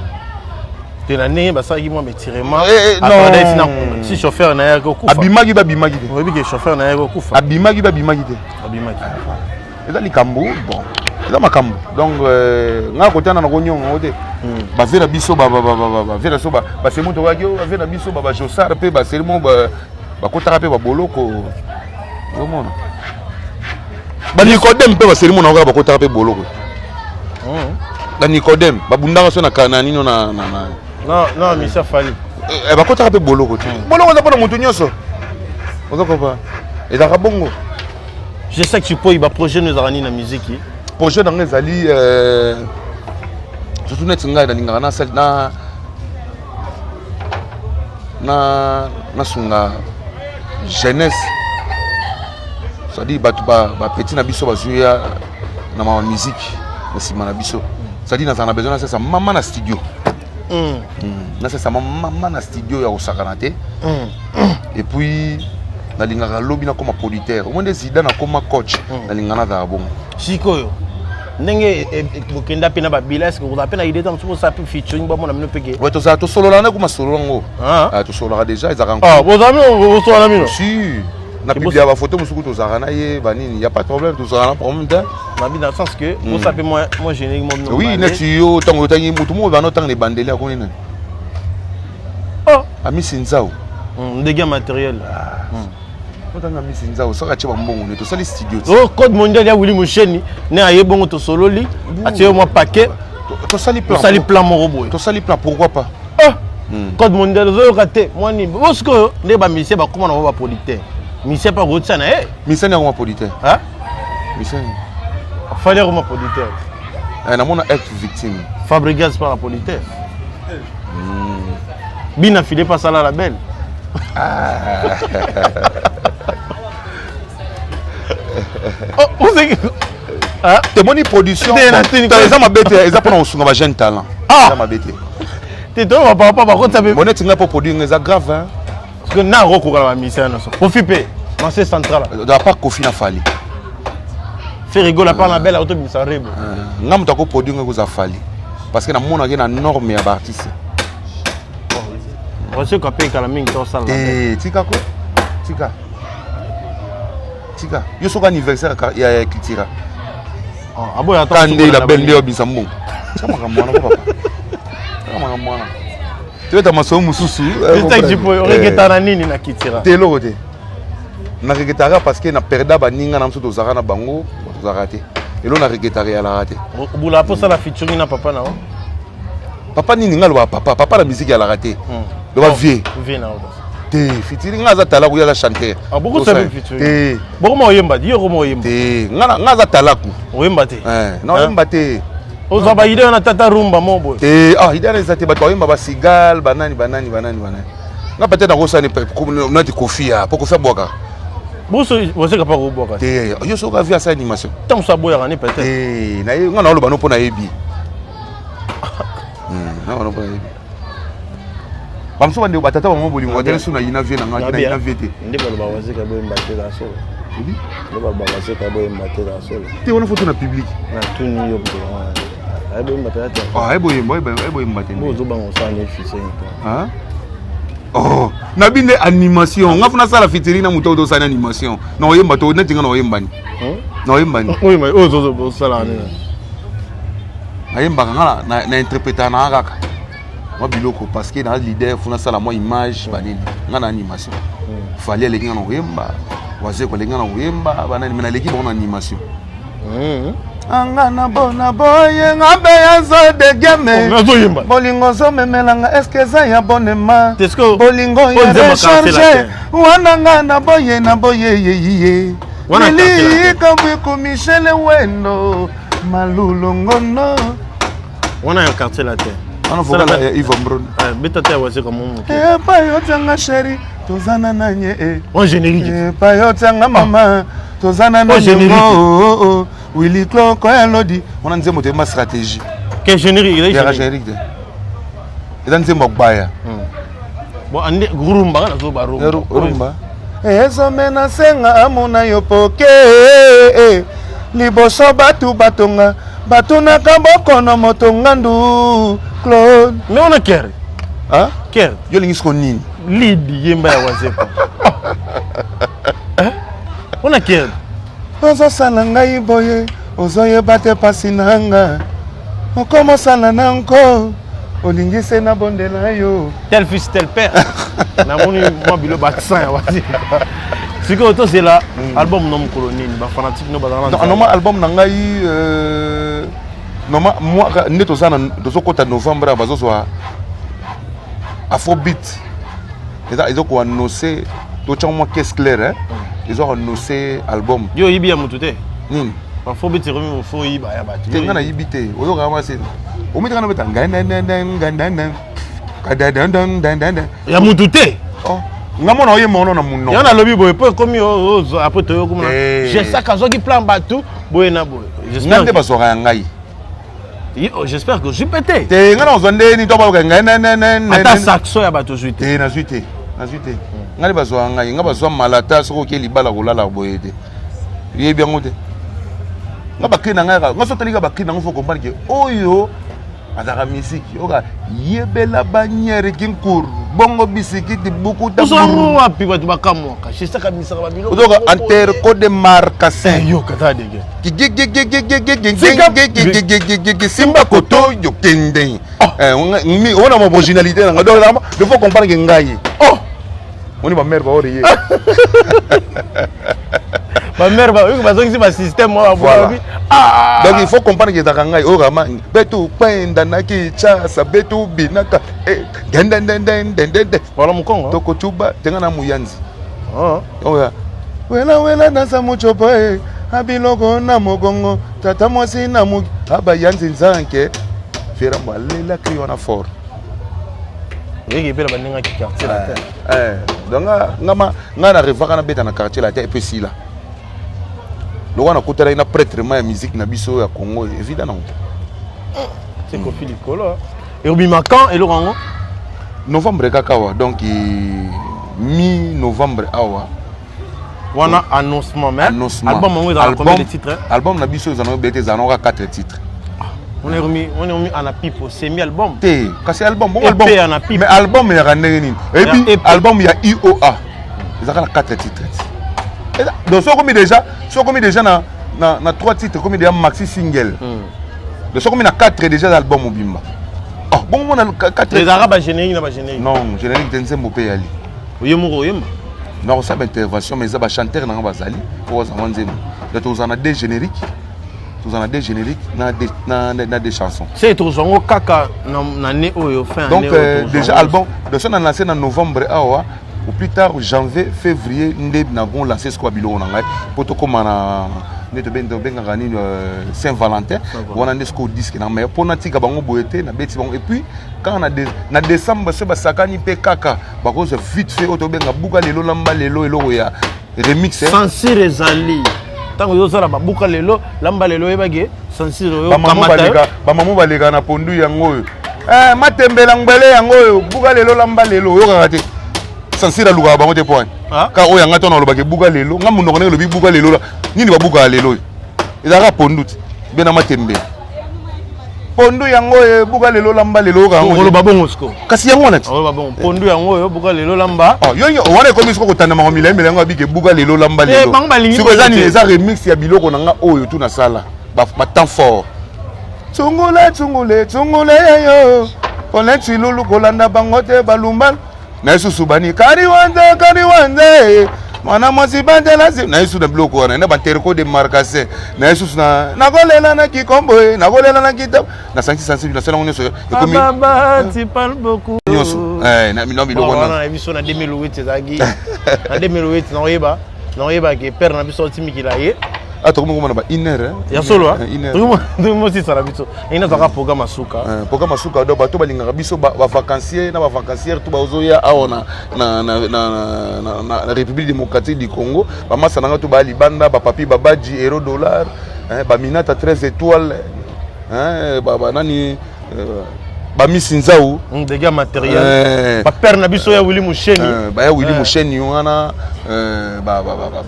Te, na ndenge basalaki mwa batirement si chauffeur na ye akokufa. Abimaki, babimaki te. Oyebi ke chauffeur na ye akokufa. Abimaki, babimaki te. Abimaki. Eza likambo, bon, eza makambo. Donc ngai kotana na konyonga yango te. Bave na biso, bave na biso, basemo tokaki, bave na biso, bajosar mpe baserimo bakotaka mpe baboloko. Ozomona banicodème mpe baserimo na kaka bakotaka mpe boloko. Banicodème babundaka so na nino na Non, misa Fali. Bakotaka mpe boloko te. Boloko eza mpona motu nyonso, ozokopa, ezalaka bongo. Je sais que tu peux baprojet no ezalaka nini na musique? Projet nango ezali surtout neti ngai nalingaka na na nasunga jeunesse, c'est-à-dire bato bapeti na biso bazwi ya na mama musique na nsima na biso. C'est-à-dire nazala na besoin nasesa mama na studio, nasesa mama na studio ya kosakana te. Et puis nalingaka lobi nakoma producteur, omoi nde Zida nakoma coach, nalingaka nazala bongo. Sikoyo ndenge bokenda mpe na babila, eske kozala mpe na idée ta mosusu bosala mpe featuring, bamona bino peke? Ouais, tozala tosolola na kuma solo yango. Tosololaka déjà, ezalaka. Bozala bino, bosolola bino? Si, na publia bafoto mosuku, tozalaka na ye banini, ya pas de problème, tozalaka na problème te. Nabi dans le sens que bosala mpe mwa générique mo bino. Oui, neti yo ntango otangi motu moko bana otanga na ebandeli, akoni nani? Amisi Nzau. Ndenge ya matériel. Otanga Amisi Nzau, soki atie bambongo nde tosali studio. Oh, code mondial ya Willi Musheni ne aye bongo, tosololi, atie mwa paquet. Tosali plan. Tosali plan moko boye. Tosali plan, pourquoi pas. Code mondial ozoyoka te mwani bo sikoyo nde bamusicien bakóma nango baproducteur, musicien mpe akotia na ye. Musicien akoma producteur? Musicien. Fali akoma producteur. Namona ex victime. Fabregas par la politesse. Bina file pas sala la belle. Ah. Oh, ozeki ah. Temoni production eza mabe te, eza mpona kosunga ba jeune talent. Ah. Eza mabe te. Te to ba papa bakota be. Boneti ngai mpo produit ngai eza grave hein. Parce que na rokoka na ba musicien nyonso. Kofi mpe marché central. À part Kofi na Fally. Ferre Gola par la belle auto bimisa rebo. Nga moto ako produire ngai kozala Fally. Parce que namonaki na norme ya baartiste. Oseko mpe ekala mingi tosala. Te tika ko tika tika yo soki anniversaire ya cultura. Ah, aboya ata Kande la belle nde obisa mbongo. Tika makambo wana ko papa. Tika makambo wana. Tobeta masolo mosusu. Oregeta na nini na kitira? Te eloko te. Na regretaka parce que na perda baninga na biso tozalaka na bango, tozalaka te. Eloko na regretaka eyalaka te. Obula mpo osala featuring na papa na yo? Papa nini nga aloba papa, papa na musique eyalaka te. Loba vieux. Vieux na yo. Te featuring nga aza talaku, ye aza chanteur. Ah, boko sabi featuring. Te. Boko ma oyemba, yo ko ma oyemba. Te, nga nga aza talaku. Oyemba te. Eh, na oyemba te. Ozwa ba idée wana tata rumba mo boye. Te, ah idée wana eza te, bato bayemba ba cigale, banani banani banani banani. Nga peut-être nakosala neti Kofi ya, po Kofi abwaka. Boso boseka pa kobwaka. Te, yo soki avi asala animation. Ntango mosusu aboyaka ni peut-être. Te, na ye nga naoloba no mpo nayebi. Nga no mpo nayebi. Bamosusu bandeko batata bango bolingo batali so na yina vie na nga na yina vie te. Nde baloba wazeka boyemba te na solo. Nde baloba wazeka boyemba te na solo. Te wana foto na public. Natuni yo mpe. Ayeboyemba mpenza te. Ah, ayeboyemba, ayeboyemba te. Bo ozobanga osala ne featuring te. Hein? Oh, na bi nde animation. Nga funa sala featuring na moto osala animation. Na oyemba to neti nga na oyemba ni. Na oyemba ni. Oyemba oyo ozo osala ni. Nayembaka nga na na interpréter na kaka. Mwa biloko parce que na leader funa sala mwa image banini. Nga na animation. Fally aleki nga na oyemba. Wazeko aleki nga na oyemba banani mais naleki bango na animation. Anga na bona boye nga mpe ya zo degeme bolingo ozomemelanga eske eza ya bonema bolingo ya recharge wana nga na boye na boye yeyiye lilikamwiku Michele Wendo malulongono wana ya quartier latin wana vocal ya Yves Ambron beta te ya wazeka momo epai otianga sheri tozana nanye e en générique epai otianga mama tozana nanye Willy Kloko ya lodi wana nzembo toyemba stratégie ke générique ya générique te eza nzembo ya gbaya. Bon ande rumba kana zo ba rumba rumba ezomena senga amona yo poke liboso batu batonga batunaka bokono moto ngandu Claude. Mais on a kere. Hein? Kere. Yo lingi siko nini? Lead yemba ya Wazekwa. Hein? On a kere. Ozosala ngai boye, ozoyeba te pasi na nga. Okomosala na nko, olingi se na bondela yo. Tel fils tel père. Namoni mwa bilo ba 100 ya Wazekwa. Sikoyo tozela album no mokolo nini? Ba fanatique no bazala na Normal album na ngai normal moi nde toza na tozokota novembre bazozwa Afrobeat. Eza eza ko annoncer totya mwa caisse claire hein. Eza ko annoncer album. Yo oyibi ya motu te? Nini? Afrobeat ekomi fo oyiba ya bato. Te nga nayibi te. Oyokaka mwa se. Omitaka na beta ngandandandandandanda. Kadadandandandanda. Ya motu te? Oh. Nga mona oyemba wana na monoko. Yango nalobi boye po ekomi après toyo komona. Jesaka azwaki plan bato boye na boye. Nga nde bazwaka ya ngai. J'espère que ozwi mpe te. Te nga nazwa nde nini to baloka ngai ne ne ne. Ata saxo ya bato ozwi te. Te nazwi te. Nazwi te. Nga nde bazwaka ngai. Nga bazwa malata soki oke libala kolala boye te. Yebi yango te. Nga bakri na ngai nga so otalika bakri na ngo faut comprendre que oyo azalaka misiki oka yebela banyere kinkuru bongo bisikiti bukuta ozwango wapi bato bakamwaka jesaka misaka babiloko ozoka interco de marcasin yoka ta dege simba koto yo kende ona ma originalité nanga donc il faut comprendre que ngai oh oni ba mère ba oriye ba mère ba oyo bazongisi ba système oyo voilà. Ah! Donc il faut comprendre que ezalaka ngai oyo kama betu kwenda na Kinshasa betu binaka dendendendendendende wala mokongo tokotuba tenga na muyanzi oya wela wela nasa muchopo e abiloko na mokongo tata mwasi na moki abayanzi nzanke. Vieux Rambo alela cri wana fort. Oyeki mpe na baningaki quartier latin. Eh, donc nga ma nga na revaka na beta na quartier latin et puis sila. Lokola nakutanaki na prêtre ma ya musique na biso ya Congo evida nango. C'est Koffi likolo. Ekobima quand eloko yango? Novembre kaka awa, donc mi novembre awa. Wana annoncement, mais annoncement. Album yango ezala combien de titres? Album na biso ezala bete, ezala kaka 4 titres. On est remis, on est remis en apipo, semi album. Te, kasi album, bon EP album. en apipo. Mais album ya ndenge nini? Et puis Ya EP. album ya IOA. Ezalaka na 4 titres. Donc soki déjà, soki déjà na 3 titres, komi déjà maxi single. Donc soki na 4 déjà album mobimba. Oh, bon mona 4. Ezalaka ba générique na ba générique. Non, générique te, nzembo pe yali. Oye moko oyemba. Nakosala intervention, mais eza bachanteur nanga bazali po bazala nzembo. Donc tozala na deux génériques, tozala na deux génériques na deux chansons. Se tozwa yango kaka na année oyo, fin Donc année oyo tozwa déjà yango. Album donc so na lancé na novembre awa, au plus tard janvier, février nde nako lancer sikoyo biloko na ngai po tokóma na nde tobengaka nini, Saint Valentin. Wana nde sikoyo disque na, mais mpo natika bango boye te, nabeti bango. Et puis kaka na décembre, so basakani mpe kaka bakozwa vite fait oyo tobenga buka lelo lamba lelo, eloko ya remix, eh. Censure ezali ntango ozosala babuka lelo lamba lelo, oyebaki censure oyo Bamamo kamata yo. Baleka, bamamo baleka na pondu yango oyo. Eh, matembela ngbele yango oyo, buka lelo lamba lelo, oyokaka te. Censure alukaka bango te point. Ah. Ka oyo yanga tona olobaki buka lelo, nga monoko ndenge elobi buka lelo la nini, babukaka lelo oyo ezalaka pondu te be na matembela pondu yango oyo, buka lelo lamba lelo, oyokaka yango te. Oloba bongo siko. Kasi yango wana ti. Oloba bongo, pondu yango oyo, buka lelo lamba. Oh, yo wana ekomi siko kotandamaka milai milai yango abike buka lelo lamba Eh, lelo. bango balingi Siko eza bongo nini? te. Eza remix ya biloko na nga oyo tu nasala ba temps fort. Tungule tungule tungule yo pole tilulu, kolanda bango te, balumba na ye susu bani kari wanze kari wanze mwana mwasi bandela na ye susu na biloko wana na banterco de marcasin na ye susu na nakolela na kikombo ye nakolela na kita nasangisi sansi nasala yango nyonso ekomi. Baba, tu parles beaucoup. Nyonso. Eh, na biloko wana wana. Na biso na 2008 ezalaki na 2008, naoyeba ke père na biso otimikila ye. Ah, tokomi komona ba une heure, hein. Ya solo. Une heure. Mosisa na biso ndenge nazwaka programme asuka. Programme asuka, donc bato balingaka biso, bavacancier na bavacancière to bazoya awa na République démocratique du Congo, bamasa nanga to baya libanda, bapapi babaji euro dollar, hein, baminata 13 étoiles, hein, banani, bamisi nzau. Dégâts matériel. Eh, bapère na biso ya Willi Musheni. Baya Willi Eh. Musheni wana,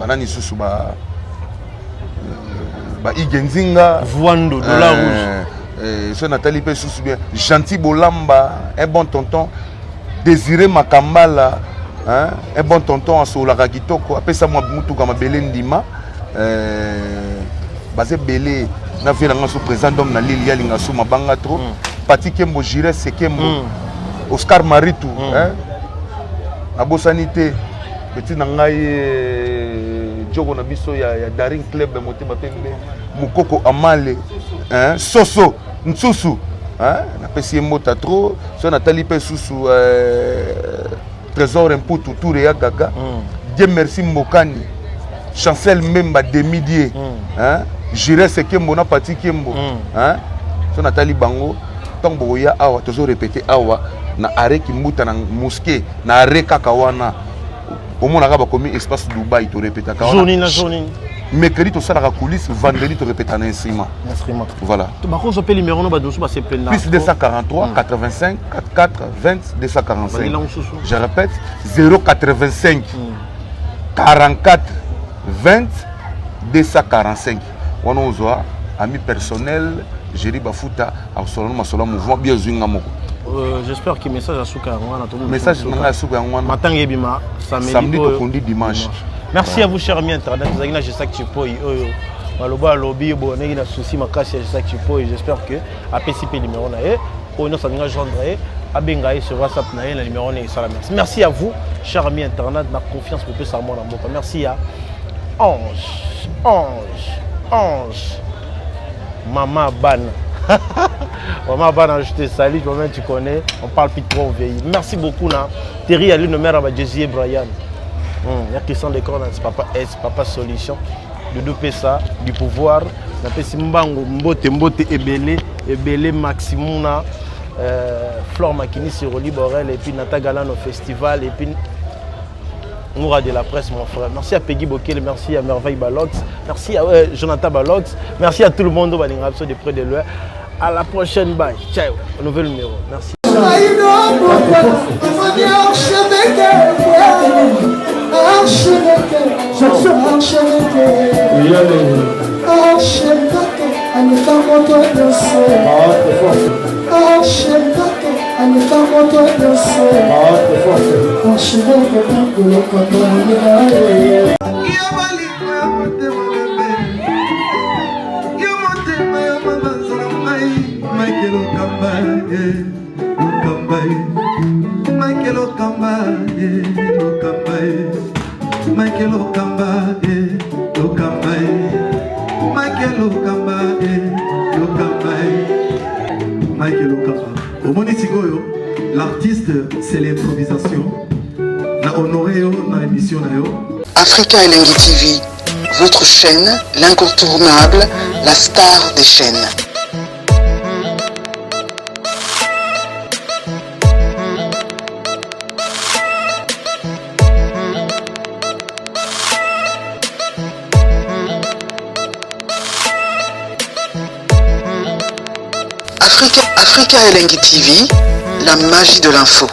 banani susu, ba Ige Nzinga. Voando dollar rouge. So natali mpe susu bien Gentil Bolamba, un bon tonton, Désiré Makambala, hein, un bon tonton asololaka kitoko, apesa mwa mutuka mabele ndima. Baza ebele na vie nanga so président d'homme na lili alinga so mabanga trop. Pati Kembo, Gires Kembo, Oscar Maritu, hein? Nabosani te petit na ngai, joko na biso ya Daring Club ya motema pembe, Mokoko Amale, hein? Soso Nsusu, hein? Napesi ye mbota trop. So natali mpe susu Trésor Mputu, Toure ya Gaga, Dieu merci Mbokani, Chancel Mbemba Demidie, hein? Jires Kembo na Pati Kembo, hein? So natali bango, ntango bokoya awa, tozorepete awa na are Kimbuta na mosquée, na are kaka wana omonaka bakomi Espace Dubai, torepetaka Jour nini wana. na jour nini? Mercredi tosalaka coulisse, vendredi torepeta na instrument. Instrument. Voilà. Bakozwa mpe numéro no, bato mosusu basepeli. Plus 243 85 44 20 245. Bandela mosusu. Je répète, 085 44 20 245. Wana ozwa ami personnel Géri Bafuta, akosola no masolo ya mouvement bi ozwi nga moko. J'espère que message asuka yango wana. Message na ngai ya suka yango wana. Matanga ebima samedi. Samedi. Oyo. Tokundi dimanche. Merci à vous, cher ami internaute. Tozalaki na Gesac Chipoi oyo maloba alobi boneki na souci makasi ya Gesac Chipoi. J'espère que apesi mpe numéro na ye oyo nyonso alinga joindre ye, abenga ye sur WhatsApp na ye na numéro na esala. Merci, merci à vous, cher ami internaute, na confiance kopesa mwana mboka. Merci à Ange, Ange, Ange, Mama Bana. Maman Bana, je te salue, toi-même tu connais, on parle plus trop, on vieillit. Merci beaucoup, na. Terry Ali, le maire à Jésus et Brian. Il y a Christian Décor, c'est Papa S, Papa Solution. Doudou Pesa du pouvoir. Napesi mbango mbote mbote ebele ebele Maximuna euh, Flore Makinisi Rolly Borel et puis Nata Galano Festival et puis Moura de la presse, mon frère. Merci à Peggy Bokele, merci à Merveille Balox, merci à euh, Jonathan Balox, merci à tout le monde, de près de loin. À la prochaine, bye. Ciao. Nouvel numéro. Merci. Yo motema ya mabanza na ngai Michael Okamba eh, Okamba eh. Michael Okamba eh, Okamba eh. Michael Okamba eh, Okamba eh. Michael Okamba eh, Okamba eh. Michael Okamba omoni sikoyo l'artiste c'est l'improvisation na honoré yo na émission na yo Africa Elengi TV, votre chaîne, l'incontournable, la star des chaînes. Africa, Africa Elengi TV, la magie de l'info.